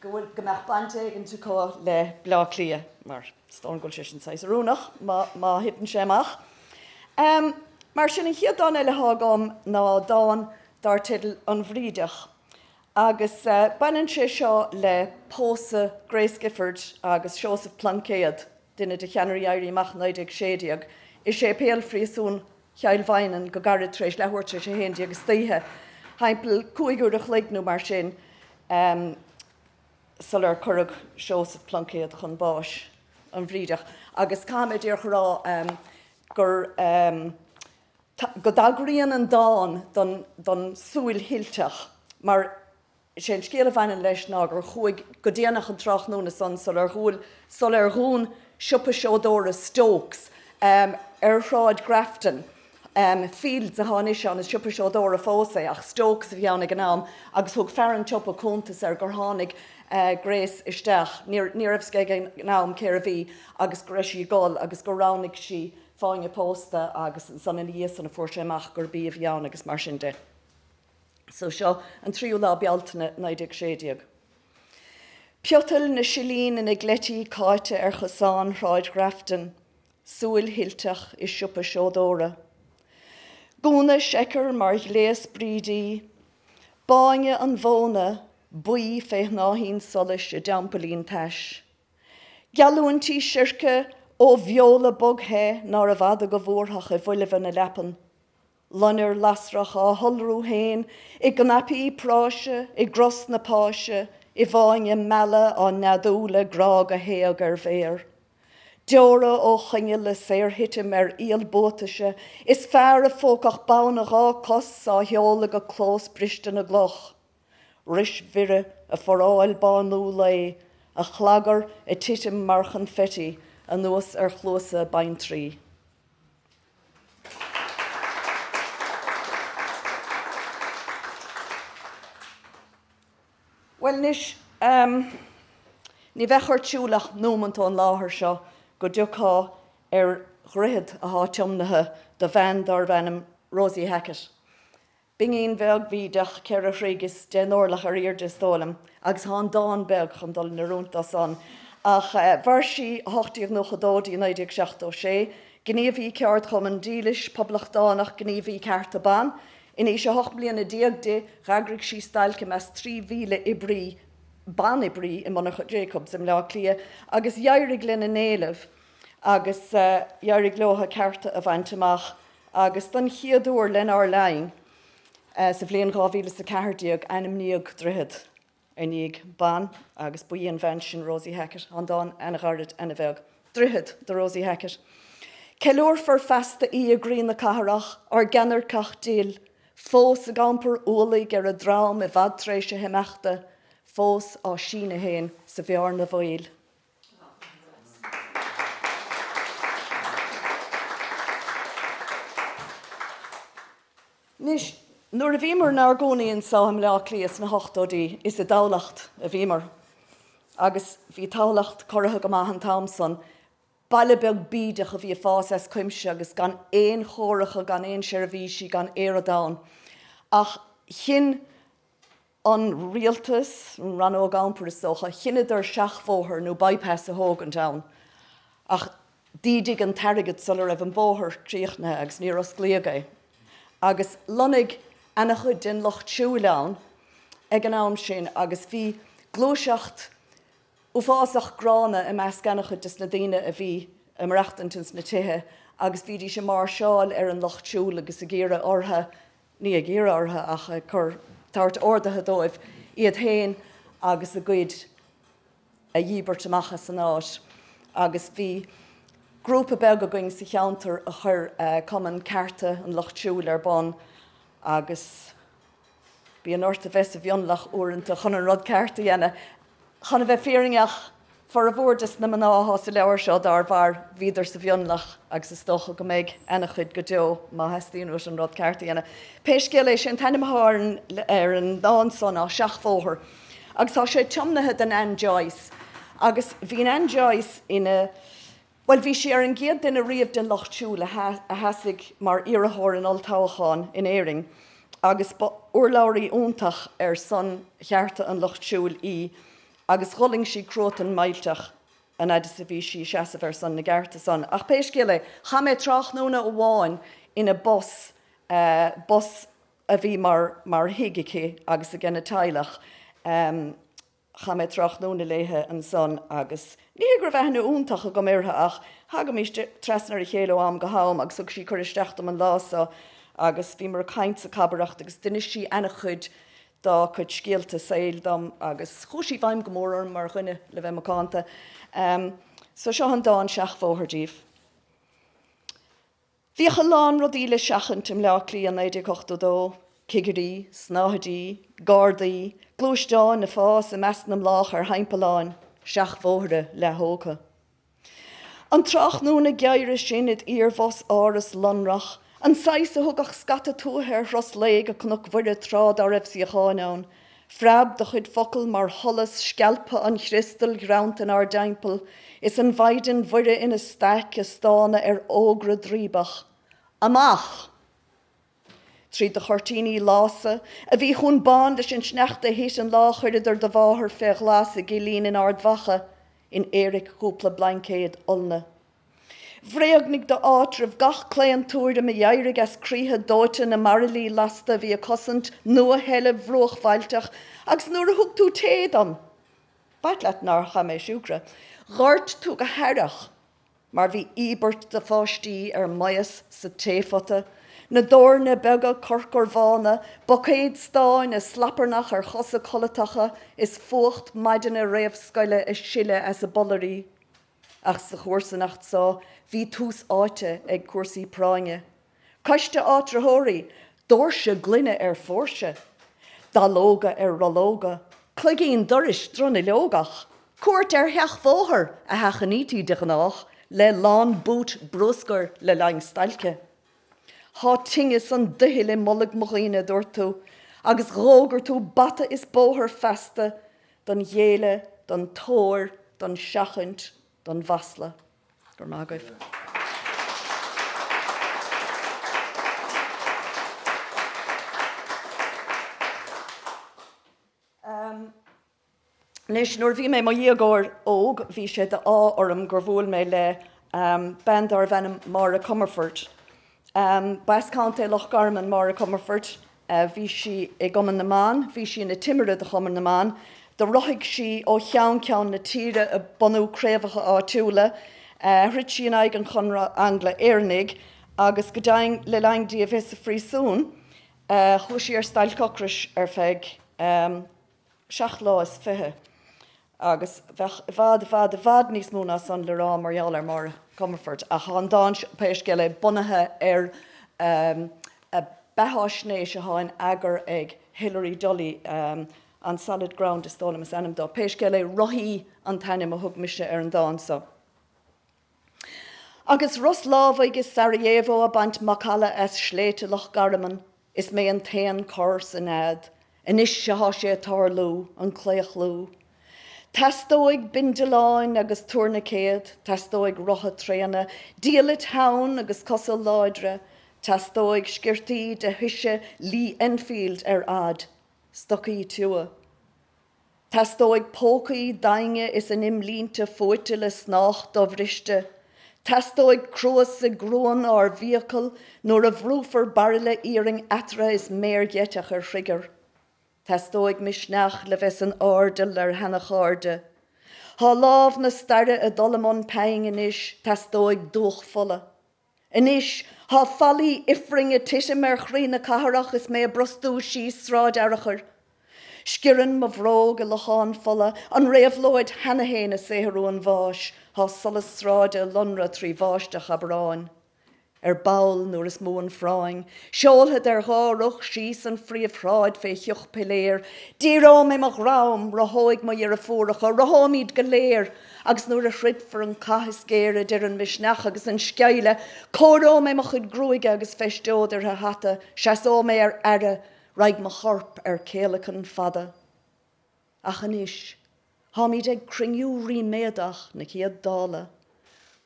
go bhfuil, go mbeadh baint éigin acu le Bleá Cliath, mar is dóigh liom go bhfuil sé sin saghas oiriúnach má thiteann sé amach. Mar sin, an chéad dán eile atá agam ná dán dar teideal An Bhrídeach agus baineann sé seo le pósadh Grace Gifford agus Seosamh Pluincéad, duine de cheannairí Éirí Amach 1916, i séipéal Phríosún Chill Mhaighneann go gairid tar éis leathuair tar éis a 11 istoíche, thimpeall 5 uair a chloig nó mar sin. Sular cuireadh Seosamh Pluincéad chun báis, an Bhrídeach. Agus caithfidh mé díreach a rá gur, go dtagraíonn an dán don, don súil shilteach mar is é an scéal a bhaineann leis ná gur chuaigh, go déanach an tráthnóna san sular dhúil, sular dhún siopa seodóra Stokes ar Shráid Grafton, Fields atá anois ann, is siopa seodóra fós é, ach Stokes a bhí ann ag an am, agus thug fear an tsiopa cuntas air gur tháinig Grace isteach, ní raibh fhios aige ag an am cérbh í, agus go raibh sí ag gol agus gur roghnaigh sí fáinne pósta agus ansan ina dhiaidh san a fuair sé amach gurb í a bhí ann agus mar sin de. So seo an tríú lá Bealtaine 1916. Piotail na silín ina gcleití cáite ar chosán Shráid Ghrafton, Súil shilteach i siopa seodóra. Gúna seicear mar ghléas brídí. Báine an mhóna buí fé shnáithín solais i dteampaillín tais. Geallúintí seirce ó bheola bog-the nárbh fhada go bhfuarfadh i bhfoilmhe na leapan. Loinnir lasrach á hiolrú féin i gcnaipí práise, i gcros na páise, i bhfáinne meala á neadú le grá go héag ar mhéar. Deora ó choinneal ag saorthitim ar iall buataise, is fear a phógfadh bonn a dhá cos á sheoladh go clós briste na gcloch. Ris mhire ag foráil bánú lae, a chlagar ag titim mar chonfetti anuas ar chluasa baintrí. Bhuel anois, ní bheadh ort siúl ach nómant ón láthair seo go dtiocfá ar dhroichead athá tiomnaithe do bhean dárbh ainm Rosie Hackett. B'iníon bheag bhídeach, 4 throigh is 10 n-orlach ar airde is dóigh liom, agus thá an dán beag chun dul in oiriúint dó san. Ach mhair sí 1892 dtí 1976. Gníomhaí ceardchumainn dílis, poblachtánach, gníomhaí cearta ban. In aois a hocht mbliana déag di, dh'eagraigh sí stailc i measc 3,000 oibrí, ban-oibrí i monarcha Jacobs i mBleá Cliath, agus d'éirigh lena n-éileamh agus d'éirigh leo a gcearta a bhaint amach. Agus don chéad uair lenár linn, sa bhliain 2014, ainmníodh droichead i ndiaidh ban agus ba í an bhean sin Rosie Hackett. An dán ana-ghairid, ana-bheag. Droichead do Rosie Hackett. Ceiliúrfar feasta í i gcroí na cathrach, ár gceannairceach dil, fós ag iompar ualaigh ar a drom i bhfad tar éis a himeachta, fós á síneadh féin sa bhearna bhaoil. Anois, nuair a bhíomar inár gcónaí anso i mBleá Cliath sna hochtóidí, is i dTamhlacht a bhíomar. Agus bhí Tamhlacht corraithe go maith an t-am san. Baile beag bídeach a bhí ag fás as cuimse agus gan aon chóracha, gan aon seirbhísí, gan aon rud ann. Ach chinn an rialtas, an rannóg iompair is dócha, chinneadar seachbhóthar nó bypass a thógaint ann. Ach d'ídigh an t-airgead sula raibh an bóthar críochnaithe agus níor osclaíodh é. Agus lonnaigh ana-chuid den lucht siúil ann ag an am sin agus bhí gluaiseacht uafásach gránna i measc ana-chuid des na daoine a bhí ag maireachtaint ins na tithe agus bhídís ag máirseáil ar an lucht siúil agus ag iarraidh orthu, ní ag iarraidh orthu ach ag cur, tabhairt orduithe dóibh iad féin agus a gcuid a dhíbirt amach as an áit. Agus bhí grúpa beag againn sa cheantar a chuir Cumann Cearta an Lucht Siúil ar bun agus bíonn ort a bheith sa mhionlach uaireanta chun an rud ceart a dhéanamh. Chun a bheith fírinneach, formhór des na mná athá sa leabhar seo dár bharr, bhíodar sa mhionlach agus is dócha go mbeidh ana-chuid go deo má theastaíonn uait an rud ceart a dhéanamh. Pé scéal é, sé an t-ainm athá ar an ar an dán so ná Seachbhóthar agus tá sé tiomnaithe do Nan Joyce agus bhí Nan Joyce ina, bhuel bhí sí ar an gcéad duine riamh den Lucht Siúil a sheasaigh mar iarrthóir in olltoghchán in Éirinn agus ba urlabhraí iontach ar son chearta an Lucht Siúil í agus dh'fhulaing sí cruatan millteach an fhaid is a bhí sí ag seasamh ar son na gcearta san. Ach pé scéal é, chaith mé tráthnóna amháin ina bus, bus a bhí mar mar thigh aici agus ag a teaghlach. Chaith mé tráthnóna léithe ansan agus ní hé go raibh aithne iontach agam uirthi ach thagaimís trasna ar a chéile ó am go ham agus thug sí cuireadh isteach dom an lá so agus bhíomar ag caint 's ag cabaireacht agus d'inis sí ana-chuid dá cuid scéalta saoil dom agus chuaigh sí i bhfeidhm go mór orm mar dhuine, le bheith macánta. So seo an dán Seachbhóthar daoibh. Bhíodh a lán rudaí le seachaint i mBleá Cliath 1982, cigirí, snáthaidí, gardaí, gluaisteáin ag fás i measc na mblách ar thimpealláin, seachbhóithre leath-thógtha. An tráthnóna geimhridh sin id iar-bhus áras lonrach, an saghas a thugadh scata tuaithe ar thuras lae go Cnoc Mhuire tráth dá raibh suíocháin ann, Phreab do chuid focal mar sholas scealptha an chriostail ghreanta inár dteampall, is an Mhaighdean Mhuire ina staic ag stánadh ar fhógra draoibeach. Amach! Tríd do chuirtíní lása, a bhí chun bán leis an sneachta a thit an lá a chuireadar do mháthair fé ghlas i gcillín in Ard Mhacha, in éiric chúpla blaincéad olna. Bhréagnaigh d'áitreabh gach claontuairim a d'éirigh as croíthe dóite na mbairillí lasta a bhí ag cosaint nua-sheilbh bhruachbhailteach agus nuair a thug tú tae dom, b'ait leat nár chaith mé siúcra, dhoirt tú go haireach mar bhí íobairt do pháistí ar maos sa taephota, na doirne beaga corcairbhána, buicéid stáin ag slaparnach ar chosa codlatacha is fuacht maidine réamhscoile ag sileadh as a bpollairí. Ach sa chomharsanacht so bhí tús áite ag cúrsaí práinne. Coiste áitritheoirí, doirse gloine ar phóirse, dallóga ar rollóga, cloigín dorais dronuilleogach, cuairt ar sheachbhóthar a sheachnaítí de ghnách le lán búit bruscair le linn stailce. Thá tinneas an doichill i mbolg mo dhaoine, a dúirt tú, agus dh'fhógair tú bata is bóthar feasta don ghéilleadh, don tóir, don seachaint, don mhasla. Go raibh maith agaibh. Anois, nuair a bhí mé i mo dhéagóir óg, bhí sé d'ádh orm gur bhuail mé le bean dárbh ainm Máire Comerford. Ba as Contae Loch Garman Máire Comerford. Bhí sí i gCumann na mBan, bhí sí ina timire do Chumann na mBan. Do rothaigh sí ó cheann ceann na tíre ag bunú craobhacha áitiúla. Throid sí in aghaidh an Chonradh Angla-Éireannaigh agus go deimhin le linn di a bheith sa phríosún, chuaigh sí ar stailc ocrais ar feadh 7 lá is 20, agus bheadh i bhfad, i bhfad, i bhfad níos mó ná san le rá mar gheall ar Máire Comerford, ach tá an dán seo, pé scéal é, bunaithe ar a beatháisnéis atá in eagar ag Hilary Dully, On Solid Ground is dóigh liom is ainm dó. Pé scéal é, Rothaí an t-ainm a thug mise ar an dán so. Agus ros lámhaigh i Sarajevo ag baint macalla as sléibhte Loch Garman. Is mé an t-aon chorr san nead. Anois athá sé ag tarlú, an claochlú. Teastóidh bindealáin agus túirnicéad, teastóidh rotha tréana, diallait theann agus cosa láidre, teastóidh sciortaí de thoise Lee Enfield ar fhad, stocaí tiubha. Teastóidh pócaí daingne is a n-imlínte fuaite le snáth dobhriste. Teastóidh cruas i gcruan ár bhfiacal nuair a bhrúfar bairille iarainn eatarthu is méar gheiteach ar thrigger. Teastóidh misneach le bheith san airdeall ar sheanachairde. Tá lámh na staire ag dul i mbun peinn anois, teastóidh dúch fola. Anois, thá fallaí ifrinn ag titim ar chroí na cathrach is mé ag brostú síos Sráid Fhearachair. Sciorrann mo bhróg i lochán fola, an réabhlóid cheana fhéin ag saothrú an bháis, thá solas sráide ag lonradh trí bháisteach Aibreáin. Ar ball, nuair is mó an phráinn, seolfad ar dhá roth síos an phríomhshráid fé chioth piléir, díreoidh mé mo dhrom, rothóidh mo dheirfiúracha, rothóimid go léir, Agus nuair a throidfear an cath is géire idir an misneach agus an sceimhle, cóireoidh mé mo chuid gruaige agus feisteod uirthi hata, seasóidh mé ar aire, raghaidh mo chorp ar céalacan fada. Ach anois, táimid ag cruinniú ríméadach na Chéad Dála.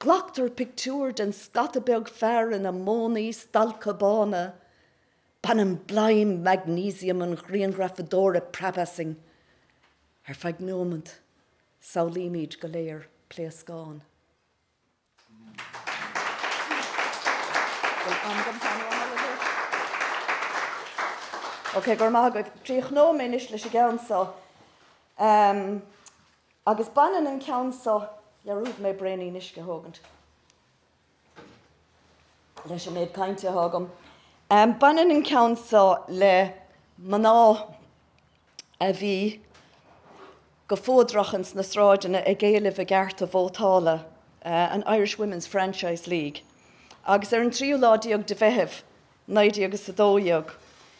Glactar pictiúr den scata beag fear ina mbónaí stalctha bána. Baineann bleim magnesium an ghrianghrafadóra preab asainn. Ar feadh nóimeant, Samhlaímid go léir pléascán. Bhfuil am agam ceann amháin eile a thabhairt? Ok, go raibh maith agaibh. Críochnóidh mé anois leis an gceann seo. Agus baineann an ceann seo, dhearúd mé braoinín uisce a thógaint leis an méid cainte atá agam. Baineann an ceann seo le mná a bhí go fuadrach ins na sráideanna ag éileamh a gcearta vótála, an Irish Women's Franchise League, agus ar an tríú lá déag de Mheitheamh, 1912,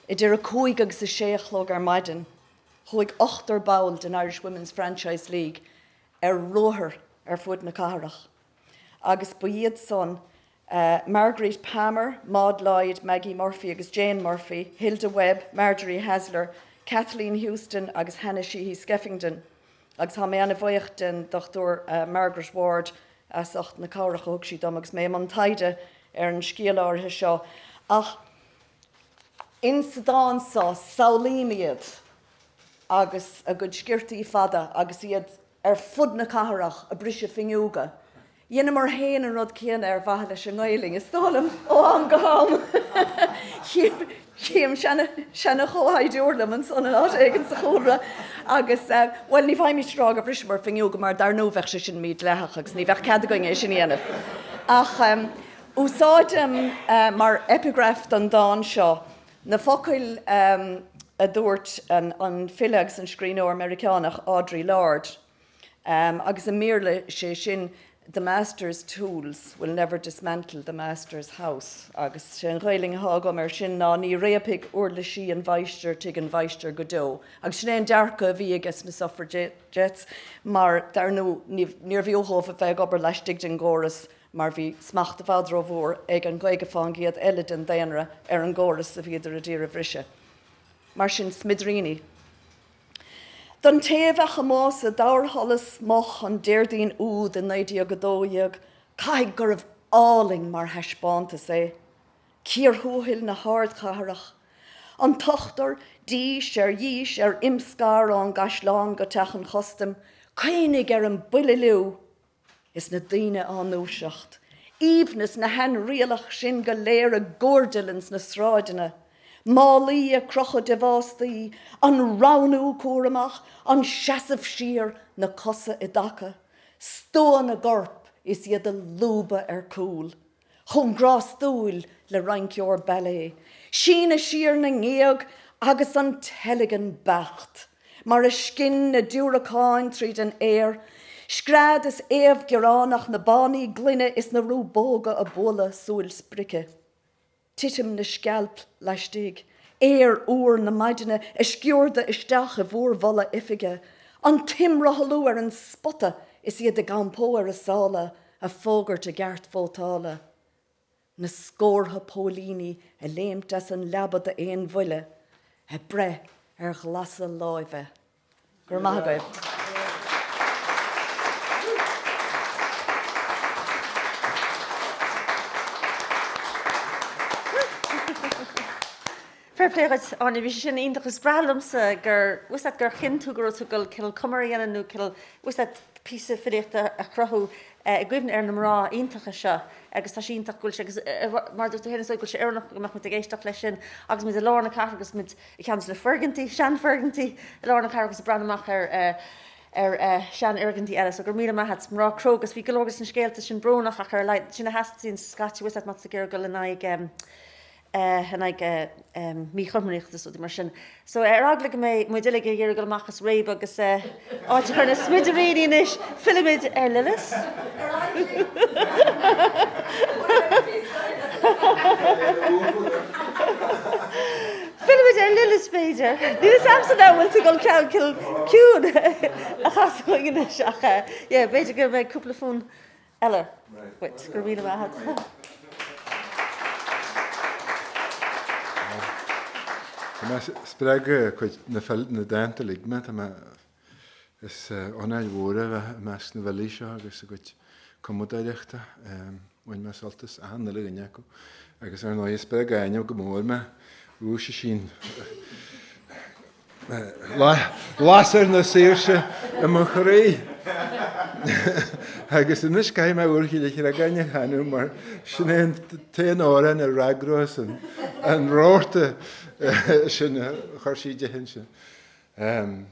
idir a cúig agus a sé a chlog ar maidin, chuaigh ochtar ball den Irish Women's Franchise League ar ruathar ar fuaid na cathrach, agus ba iad san Marguerite Palmer, Maud Lloyd, Maggie Murphy agus Jane Murphy, Hilda Webb, Marjorie Hasler, Kathleen Heuston agus Hannah Sheehy Skeffington. Agus tá mé an-bhuíoch den Dr Margaret Ward as ucht na cabhrach a thug sí dom agus mé i mbun taighde ar an scéal áirithe seo. Ach insa dán seo samhlaím iad agus a gcuid sciortaí fada agus iad ar fud na cathrach ag briseadh fuinneoga. Dheineamar féin an rud céanna ar mhaithe leis an nGaelainn, is dóigh liom, ó am go ham. Tchím seana-chomhshaighdiúir liom ansan in áit éigin sa chúlra agus, bhuel, ní bheimid ag rá gur bhriseamar fuinneoga mar dar ndóigh bheadh sé sin mídhleathach agus ní bheadh cead againn é sin a dhéanamh. Ach úsáidim mar epigraph don dán seo na focail a dúirt an file agus an scríbhneoir Meiriceánach Audre Lorde. Agus i mBéarla, sé sin, The master's tools will never dismantle the master's house. Agus sé an Ghaelainn atá agam air sin ná ní réabfaidh uirlisí an mháistir tigh an mháistir go deo. Agus sin é an dearcadh a bhí aige na suffragettes mar, dar ndóigh, níorbh fhiú dhóibh a bheith ag obair laistigh den gcóras mar bhí smacht i bhfad rómhór ag an 50% eile den daonra ar an gcóras a bhíodar a d'iarraidh a bhriseadh. Mar sin, smidiríní. Don té a bheadh amuigh sa dobharsholas moch an Déardaoin úd i 1912, caithfidh gurbh álainn mar thaispeántas é. Cíor thuathail na hardchathrach. An t-ochtar, dís ar dhís ar imscar ón gcaisleán go Teach an Chustaim, cuimhnigh ar an bhuille liú! is na daoine á ndúiseacht, aoibhneas na hainrialach sin go léir ag guairdeall ins na sráideanna, málaí ag crochadh de mhástaí, an roghnú cúramach, an seasamh siar, na cosa i dtaca, stua na gcorp is iad ag lúbadh ar cúl. chomh grástúil le rinceoir ballet, síneadh siar na ngéag agus an teilgean beacht, mar a scinn na diúracáin tríd an aer, scread is éamh gearánach na bpánaí gloine is na rúbóga ag bualadh súil sprice. Titim na scealp laistigh, aer úr na maidine ag sciúrdadh isteach i bhfuarbholadh oifige, an t-imrothlú ar an spota is iad ag iompó ar a sála, ag fógairt a gceart vótála. Na scórtha póilíní ag léimt as an leaba d'aon bhuille, ag breith ar ghlasadh láimhe. Go raibh maith agaibh. Fair play dhuit, Áine, bhí sé sin iontach. Is breá liomsa gur, bhfuil 'fhios a'd, gur chinn tú go raibh tú ag dul cineál cumar a dhéanamh nó cineál, bhfuil 'fhios a'd, píosa filíochta a chruthú i gcuimhne ar na mná iontacha seo agus tá sé iontach go bhfuil sé, agus mar a dúirt tú féin is dóigh go bhfuil sé oiriúnach go mbeadh muid ag éisteacht leis sin agus muid i lár na cathrach agus muid i gceann de na foirgintí, seanfhoirgintí i lár na cathrach agus ag breathnú amach ar ar seanfhoirgintí eile. So go raibh míle maith a't. Mná cróga agus bhí go leor de na scéalta sin brónach ach ar a laghad sin a theastaíonn scaití bhfuil 'fhios a'd má tá tú ag iarraidh dul in aghaidh in aghaidh míchothromaíochta is rudaí mar sin. So ar eagla go mbeidh muid uilig ag iarraidh dul amach is réabadh agus áit a chur na smidiríní anois, fillfimid ar Lillis. Fillfimid ar Lillis b'fhéidir. Níl fhios a'msa now an bhfuil tú ag dul ceann ciúin a chasadh chugainn anois ach yeah b'fhéidir go mbeidh cúpla fonn eile uait. Go raibh míle maith agat. Tá mé spreagtha cuid na dánta uilig mé, tá mé, is onóir mhór é a bheith i measc na bhfilí seo agus a gcuid cumadóireachta. Bhain mé sult as achan uile dhuine acu agus ar ndóigh spreag Áine go mór mé. Dhúisigh sí an Lasair na saoirse i mo chroí. Agus anois caithfidh mé Úr Chille Chreagáin a chanadh mar sin é an t-aon amhrán a fhreagrós an rabharta sin a chuir sí di ansin.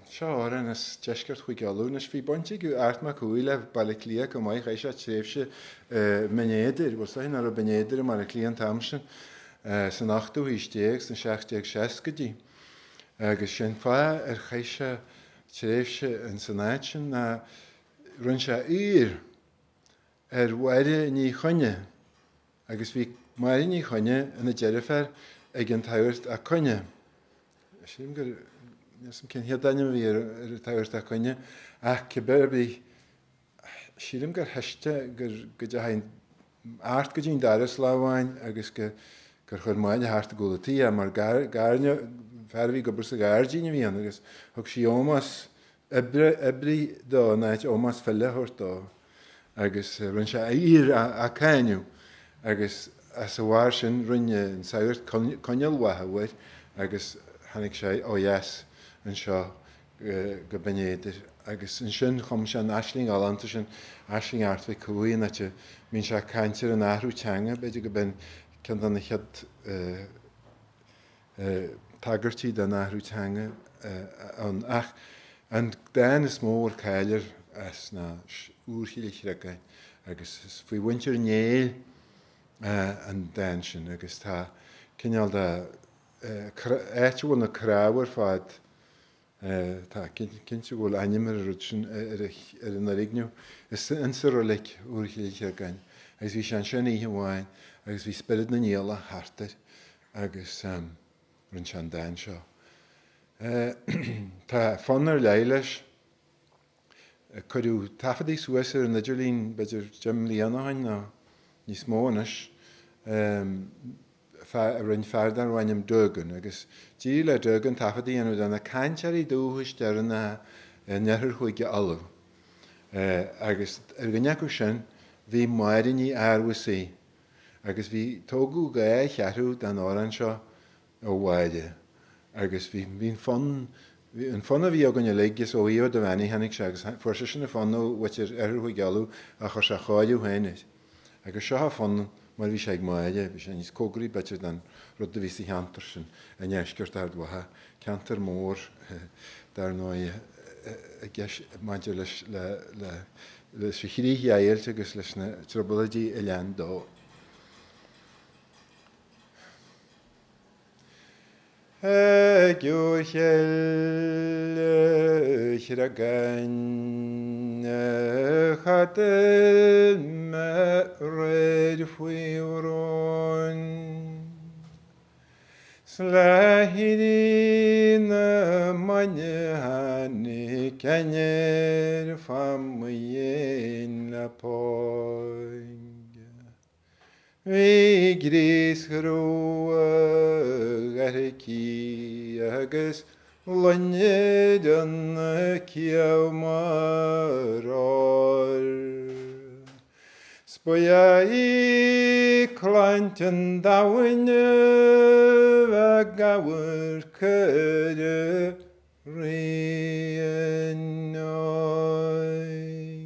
Seo amhrán as deisceart Chúige Uladh. Anois bhí baint ag Art Mac Cumhaigh le Baile Átha Cliath chomh maith, chaith sé tréimhse i mBinn Éadair, bhuel is dóigh nach raibh Binn Éadair i mBaile Átha Cliath an t-am sin, san ochtú haois déag, sna 1760idí. Agus sé an fáth ar chaith sé tréimhse ins an áit sin ná rinne sé aoir ar Mháire Ní Choinne agus bhí Máire Ní Choinne ina deirféar ag an tSagart Ó Coinne. Sílim gur, níl 'fhios a'm cén chéad ainm a bhí ar an tSagart Ó Coinne ach cibé ar bith, Sílim gur thuiste gur go dteachaigh Art go dtí an doras lá amháin agus go gur chuir Máire thart i gcúl an tí é mar gairneoir, fear a bhí ag obair sa ghairdín a bhí ann agus thug sí ómós oibre, oibrí dó in áit ómós file a thabhairt dó agus rinne sé aoir á cáineadh agus as a bharr sin rinne an sagart coinneal mhaith a bhfuair agus tháinig sé ó dheas anseo go Binn Éadair agus ansin chum sé an aisling ghalánta sin, Aisling Airt Mhic Cumhaigh, in áit a mbíonn sé ag caint ar an athrú teanga, b'fhéidir go b'in ceann de na chéad tagairtí don athrú teanga ann. Ach an dán is mó a bhfuil cáil air as ná Úrchill Chreagáin agus is faoi mhuintir Néill an dán sin agus tá cineál de áit a bhfuil na cnámha ar fad Tá cinnte go bhfuil ainm ar an rud sin, ar an fhoirgneamh. Is insa roilig Iúr Chill Chreagáin agus bhí sé ansin oíche amháin agus bhí spiorad na nGiallach thart air agus rinne sé an dán seo. Tá fonn ar leith leis. Cuireadh taifeadtaí suas ar an idirlíon b'fhéidir 10 mbliana ó shin nó níos mó anois a rinne fear darbh ainm Duggan agus d'éirigh le Duggan taifead a dhéanamh de na cainteoirí dúchais deireanacha in oirthear Chúige Uladh agus ar dhuine acu sin bhí Máire Ní Fhearghusaigh agus bhí tógadh 2 cheathrú den amhrán seo ó Mháire agus bhí, bhí an fonn, bhí, an fonn a bhí againn uilig, is ó Aodh Ó Duibheannaigh a tháinig sé agus fuair seisean an fonn ó mhuintir Oirthear Chúige Uladh ach chuir sé a chóiriú féin air. Agus seo an fonn mar a bhí sé ag Máire, bhí sé níos cóngaraí b'fhéidir don rud a bhí sa cheantar sin i ndeisceart Ard Mhacha, ceantar mór dar ndóigh i gceist maidir leis, le, le, leis an chríochdheighilt agus leis na trioblóidí a lean dó. Ag Iúr Chill Chreagáin cha d'fhill mé aréir faoi bhrón 'S le héirí na maidne tháinig ainnir fá mo dhéin le póig. Bhí gríosghruag uirthi agus loinnir an ciabh mar ór. 'S ba ea í claint an domhain a bheith ag amharc ar a ríon óig.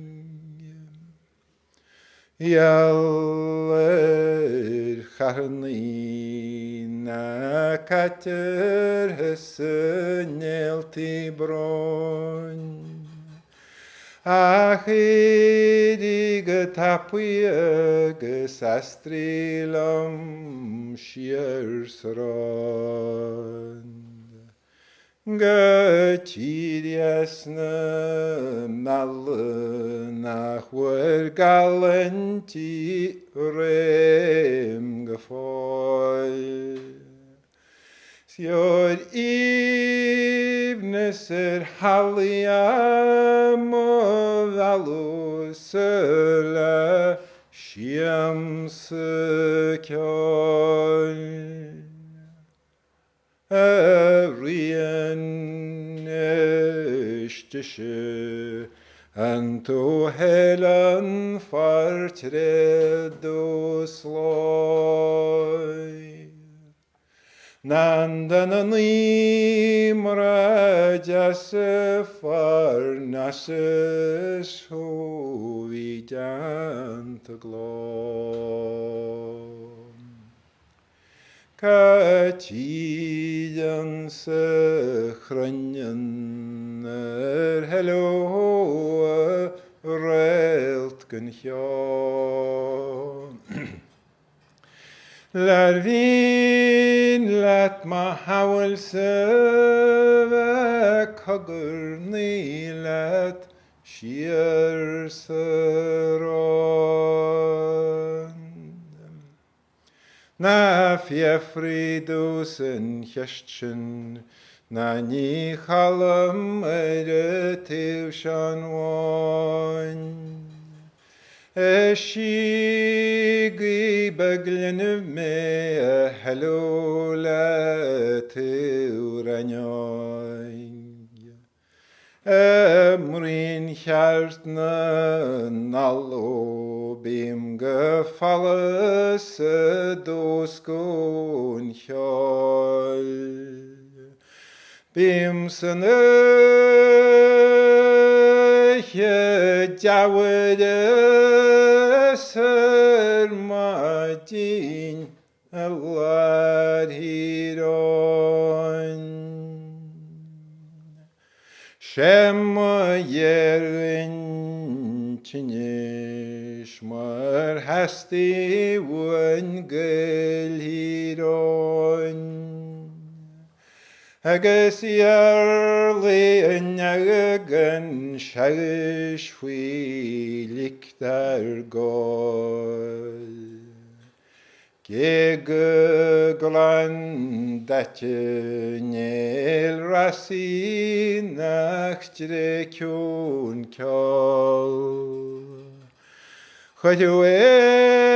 Gheall ar charrannaí ná caitear thusa néaltaí bróin. Ach éirigh go tapaidh agus aistrigh liom siar sa rond. Go tír dheas na meala nach bhfuair gal inti réim go fóill. 'S gheobhair aoibhneas ar healaí á mo mhealladh-sa le siamsa ceoil. A ríon is deise an tú thuilleann fear tréad is láí. Ná de na naoi mná deasa Pharnassus thú i dteannta gleo. Cá tír ansa chruinneann ar hello réalt den cheo. Lar mhian leat mo shamhailsa bheith cogarnaí leat siar sa rond. Ná fiafraigh domhsa an cheist sin, ná ní chaillim ar an taobh seo an bháin. Is í gaoth beag linbh mé a thoileodh le taobh rainneoin. I mbruíon cheart na n-ológ bím go follas i dtomhascadh an cheoil. Bím san oíche diamhair is ar maidin I lár Thír Eoghain. 'Sé mo ghéar-intinn anois mar theastaigh uainn Gaeil Thír Eoghain agus Iarlaí an gan seaghais faoi lic dár gcáil. Gé go glan daite néal rasaí nach dtréigfeadh ceol. Chuirfeadh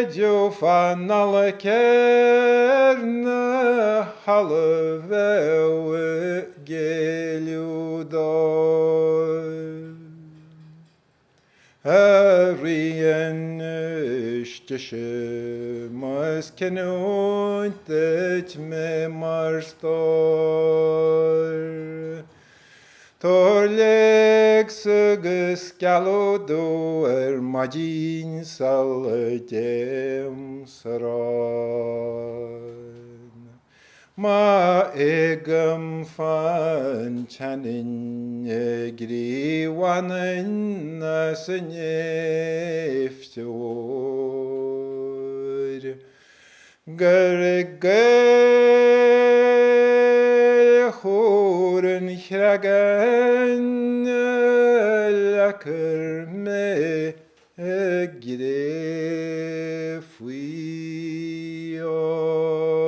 éide fá Nollaig ar na hallaibh bheadh ag géilleadh dóibh. A ríon is deise más cinniúint duit mé mar stór. Tabhair léigeas agus gealladh domh ar maidin sula dtéim sa ráin. Má éagaim fán tSionainn i gcroí Mhanann ná san Éifte Mhóir, gur i gcoill chóir an Chreagáin a leagfar mé i gcré faoi ord.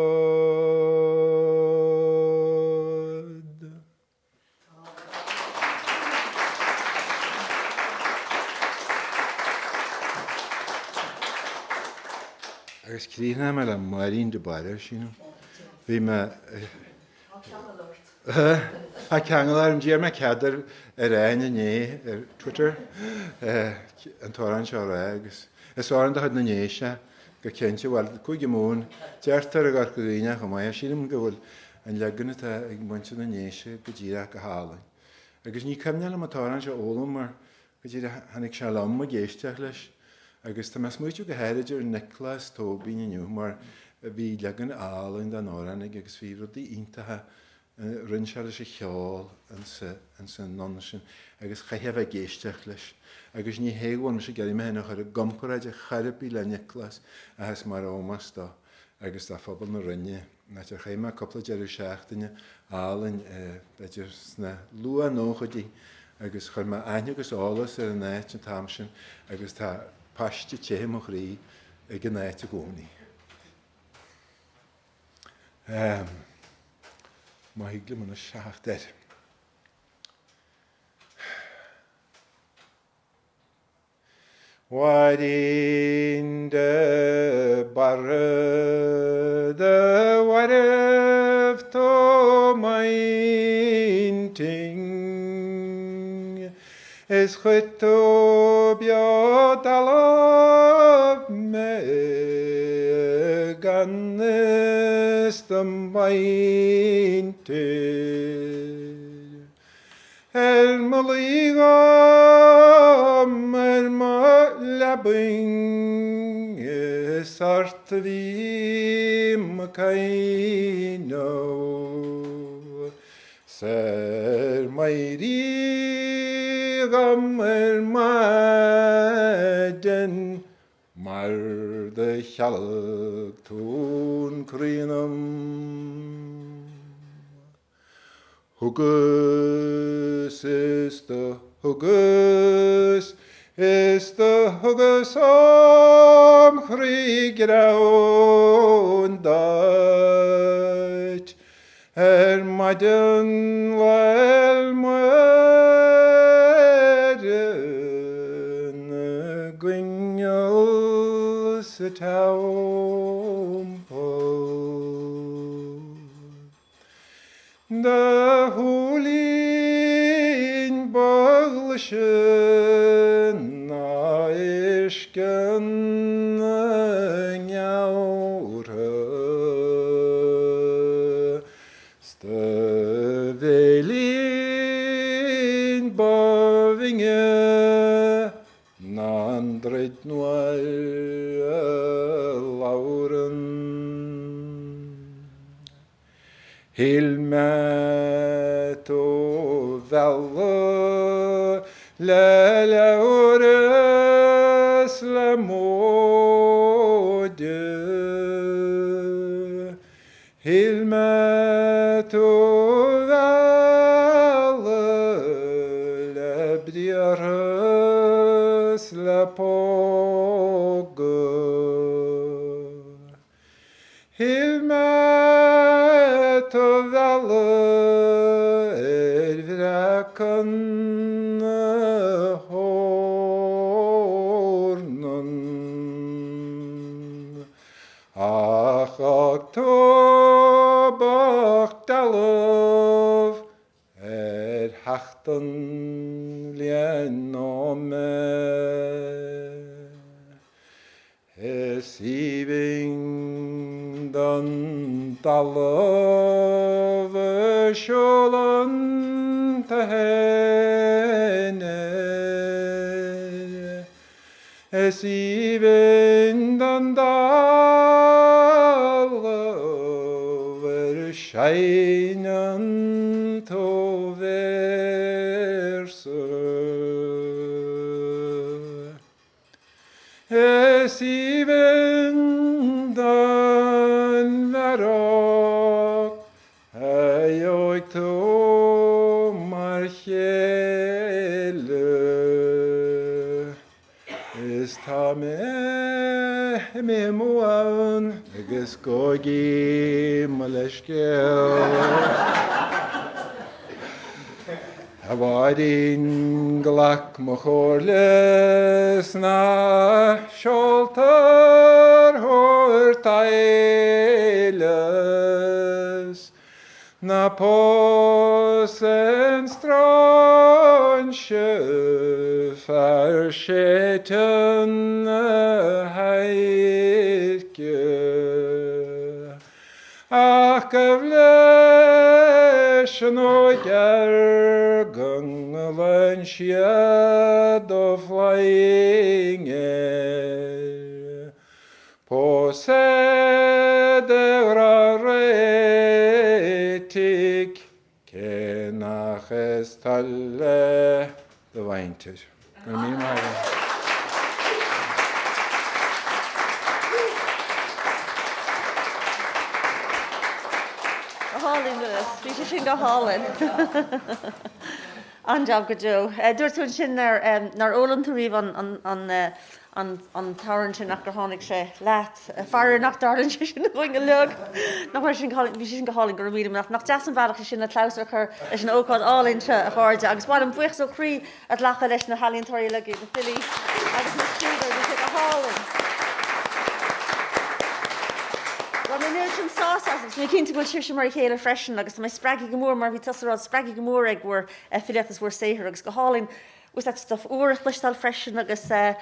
Agus críochnóidh mé le Máirín de Barra, sílim. Bhí mé. Tá ceangal ort. Tá ceangal orm. D'iarr mé cead ar Áine inné ar Twitter an t-amhrán seo a rá agus is amhrán de chuid na nDéise é, go cinnte. Bhuel, Cúige Mumhan, deirtear i gCorca Dhuibhne chomh maith. Sílim go bhfuil an leagan atá ag muintir na nDéise go díreach go hálainn. Agus ní cuimhneach liom an t-amhrán seo a fhoghlaim mar Go díreach tháinig sé liom ag éisteacht leis agus tá mé ag smaoitiú go háirid ar Nioclás Tóibín inniu mar bhí leagan álainn den amhrán aige agus bhí rudaí iontacha a rinne sé leis an cheol insa anonn sin agus chaithfeá a bheith ag éisteacht leis agus ní hé go bhfuil mise ag iarraidh mé féin a chur i gcomparáid ar chor ar bith le Nioclás ach is mar ómós dó agus do phobal na Rinne. Áit ar chaith mé cúpla deireadh seachtaine álainn, b'fhéidir sna luath-nóchaidí, agus chuir mé aithne agus eolas ar an áit an t-am sin agus tá paiste te i mo chroí ag an áit i gcónaí. Má thig liom anois theacht air. Mháirín de Barra do mhairbh tú m'intinn Is chuir tú beo talamh mé gan fhios do mhuintir. Ar mo luí dhom ar mo leabainn is ort a bhím ag cuimhneamh 's ar m'éirí dhom ar maidin mar do chealg tú an croí ionam. Thugas is do thugas is do thugas óm chroí greann duit ar maidin Lá'l Muire na gcoinneal sa teampall. Do shúilín ba ghlaise ná uisce na nGabhra 's do bhéilín ba bhinne Ná an troid nuair a labhrann. Shíl mé tú mhealladh le leabhar is le móide. Shíl mé tú mhealladh le briathra 's le póga. Shíl mé tú mhealladh ar bhreacadh na heornan. Ach d'fhág tú bocht dealbh ar theacht an bhliain ó mé. Is aoibhinn don talamh a siúlann tú fhéin air. Is aoibhinn don talamh ar a seinneann tú véarsa. Is aoibhinn don bhfearg a gheobhaidh tú mar chéile. Is tá mé imithe amú ann agus gabhaigí mo leithscéal. A Mháirín, glac mo chomhairle 's ná seoltar thú. Ná pós aon stráinse fear séidte na hadhairce Ach gabh leis an óigfhear go nglanfaidh siad do phlaing air. Pós é de ghrá réitigh cé nach is toil le do mhuintir. Go raibh míle maith agat. Go hálainn, Lewis. Bhí sé sin go hálainn. An-jab go deo. Dúirt tú ansin nár fhoghlaim tú riamh an an t-amhrán sin ach gur tháinig sé leat. Faraor nach dtarlaíonn sé sin dúinn uilig. Nach raibh sin go hálainn? Bhí sé sin go hálainn, go raibh míle maith. Nach deas an bealach é sin le clabhsúr a chur leis an ócáid álainn seo, a chairde. Agus ba mhaith liom buíochas ó chroí a ghlacadh leis na healaíontóirí uilig, na filí agus na scríbhneoirí. Bhí sé go hálainn. Bhain mé an oiread sin sásamh as agus mé cinnte go bhfuil sibhse mar a chéile freisin agus tá mé spreagtha go mór mar a bhí tusa ag rá, spreagtha go mór ag bhur filíocht is bhur saothar agus go hálainn was that stuff úr a chloisteáil freisin agus eh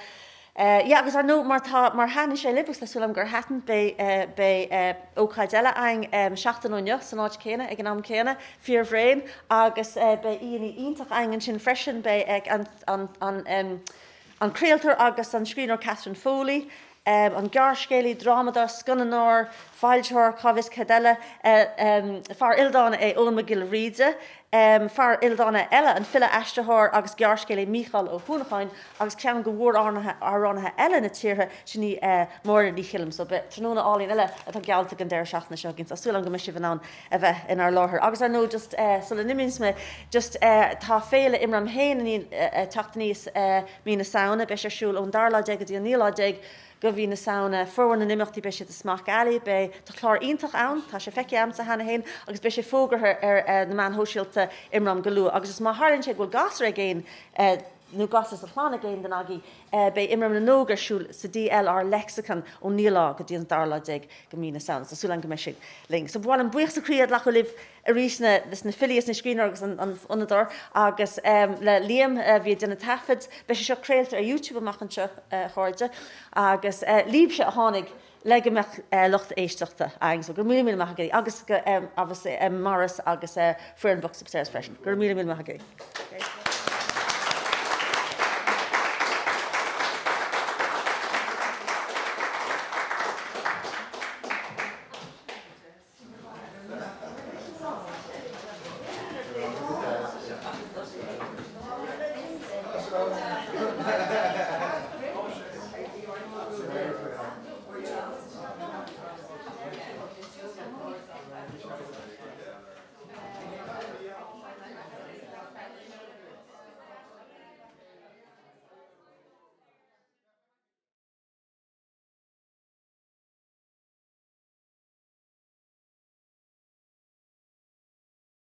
yeah agus ar ndóigh mar tá mar thaitnigh sé libh agus tá súil agam gur thaitin beidh eh beidh eh ócáid eile againn em seachtain ó inniu san áit céanna ag an am céanna fíorbhréan agus eh beidh aíonna iontach againn ansin freisin beidh eh an an an em an craoltóir agus an scríbhneoir Catherine Foley em an gearrscéalaí drámadóir scannánóir foilsitheoir cá bhfios céard eile eh em fear ildána é Eoin Mac Giolla Bhríde Fear ildána eile, an file, aistritheoir agus gearrscéalaí Mícheál Ó hUanacháin agus ceann de mhór-amhránaithe eile na tíre, sin í Máire Ní Choilm. So beidh tráthnóna álainn eile atá geallta don deireadh seachtaine seo againn. Tá súil agam go mbeidh sibh in ann a bheith inár láthair. Agus ar ndóigh just sula n-imíonns mé, just tá Féile Imram féin ag teacht aníos mí na Samhna. Beidh sé ar siúl ón dara lá déag go dtí an naoú lá déag. de mhí na Samhna. Formhór na n-imeachtaí beidh siad i Smock Alley. Beidh, tá clár iontach ann, tá sé feicthe a'msa cheana féin agus beidh sé fógartha ar na meáin shóisialta Imram go luath. Agus is má tharlaíonn sé go bhfuil gasúr ag aon nó gasúr sa chlann ag aon duine agaibh, beidh Imram na nÓg ar siúl sa DLR Lexicon ón naoú lá go dtí an dara lá déag de mhí na Samhna. Tá súil agam go mbeidh sibh linn. So ba mhaith liom buíochas ó chroí a ghlacadh libh arís leis na filí is na scríbhneoirí agus an fhonnadóir agus le Liam a bhí ag déanamh taifead. Beidh sé seo craolta ar YouTube amach anseo, a chairde, agus libhse a tháinig le go mbeadh lucht éisteachta againn. So go raibh míle míle maith agaibh agus go obviously Maurice agus foireann Books Upstairs freisin. Go raibh míle míle maith agaibh.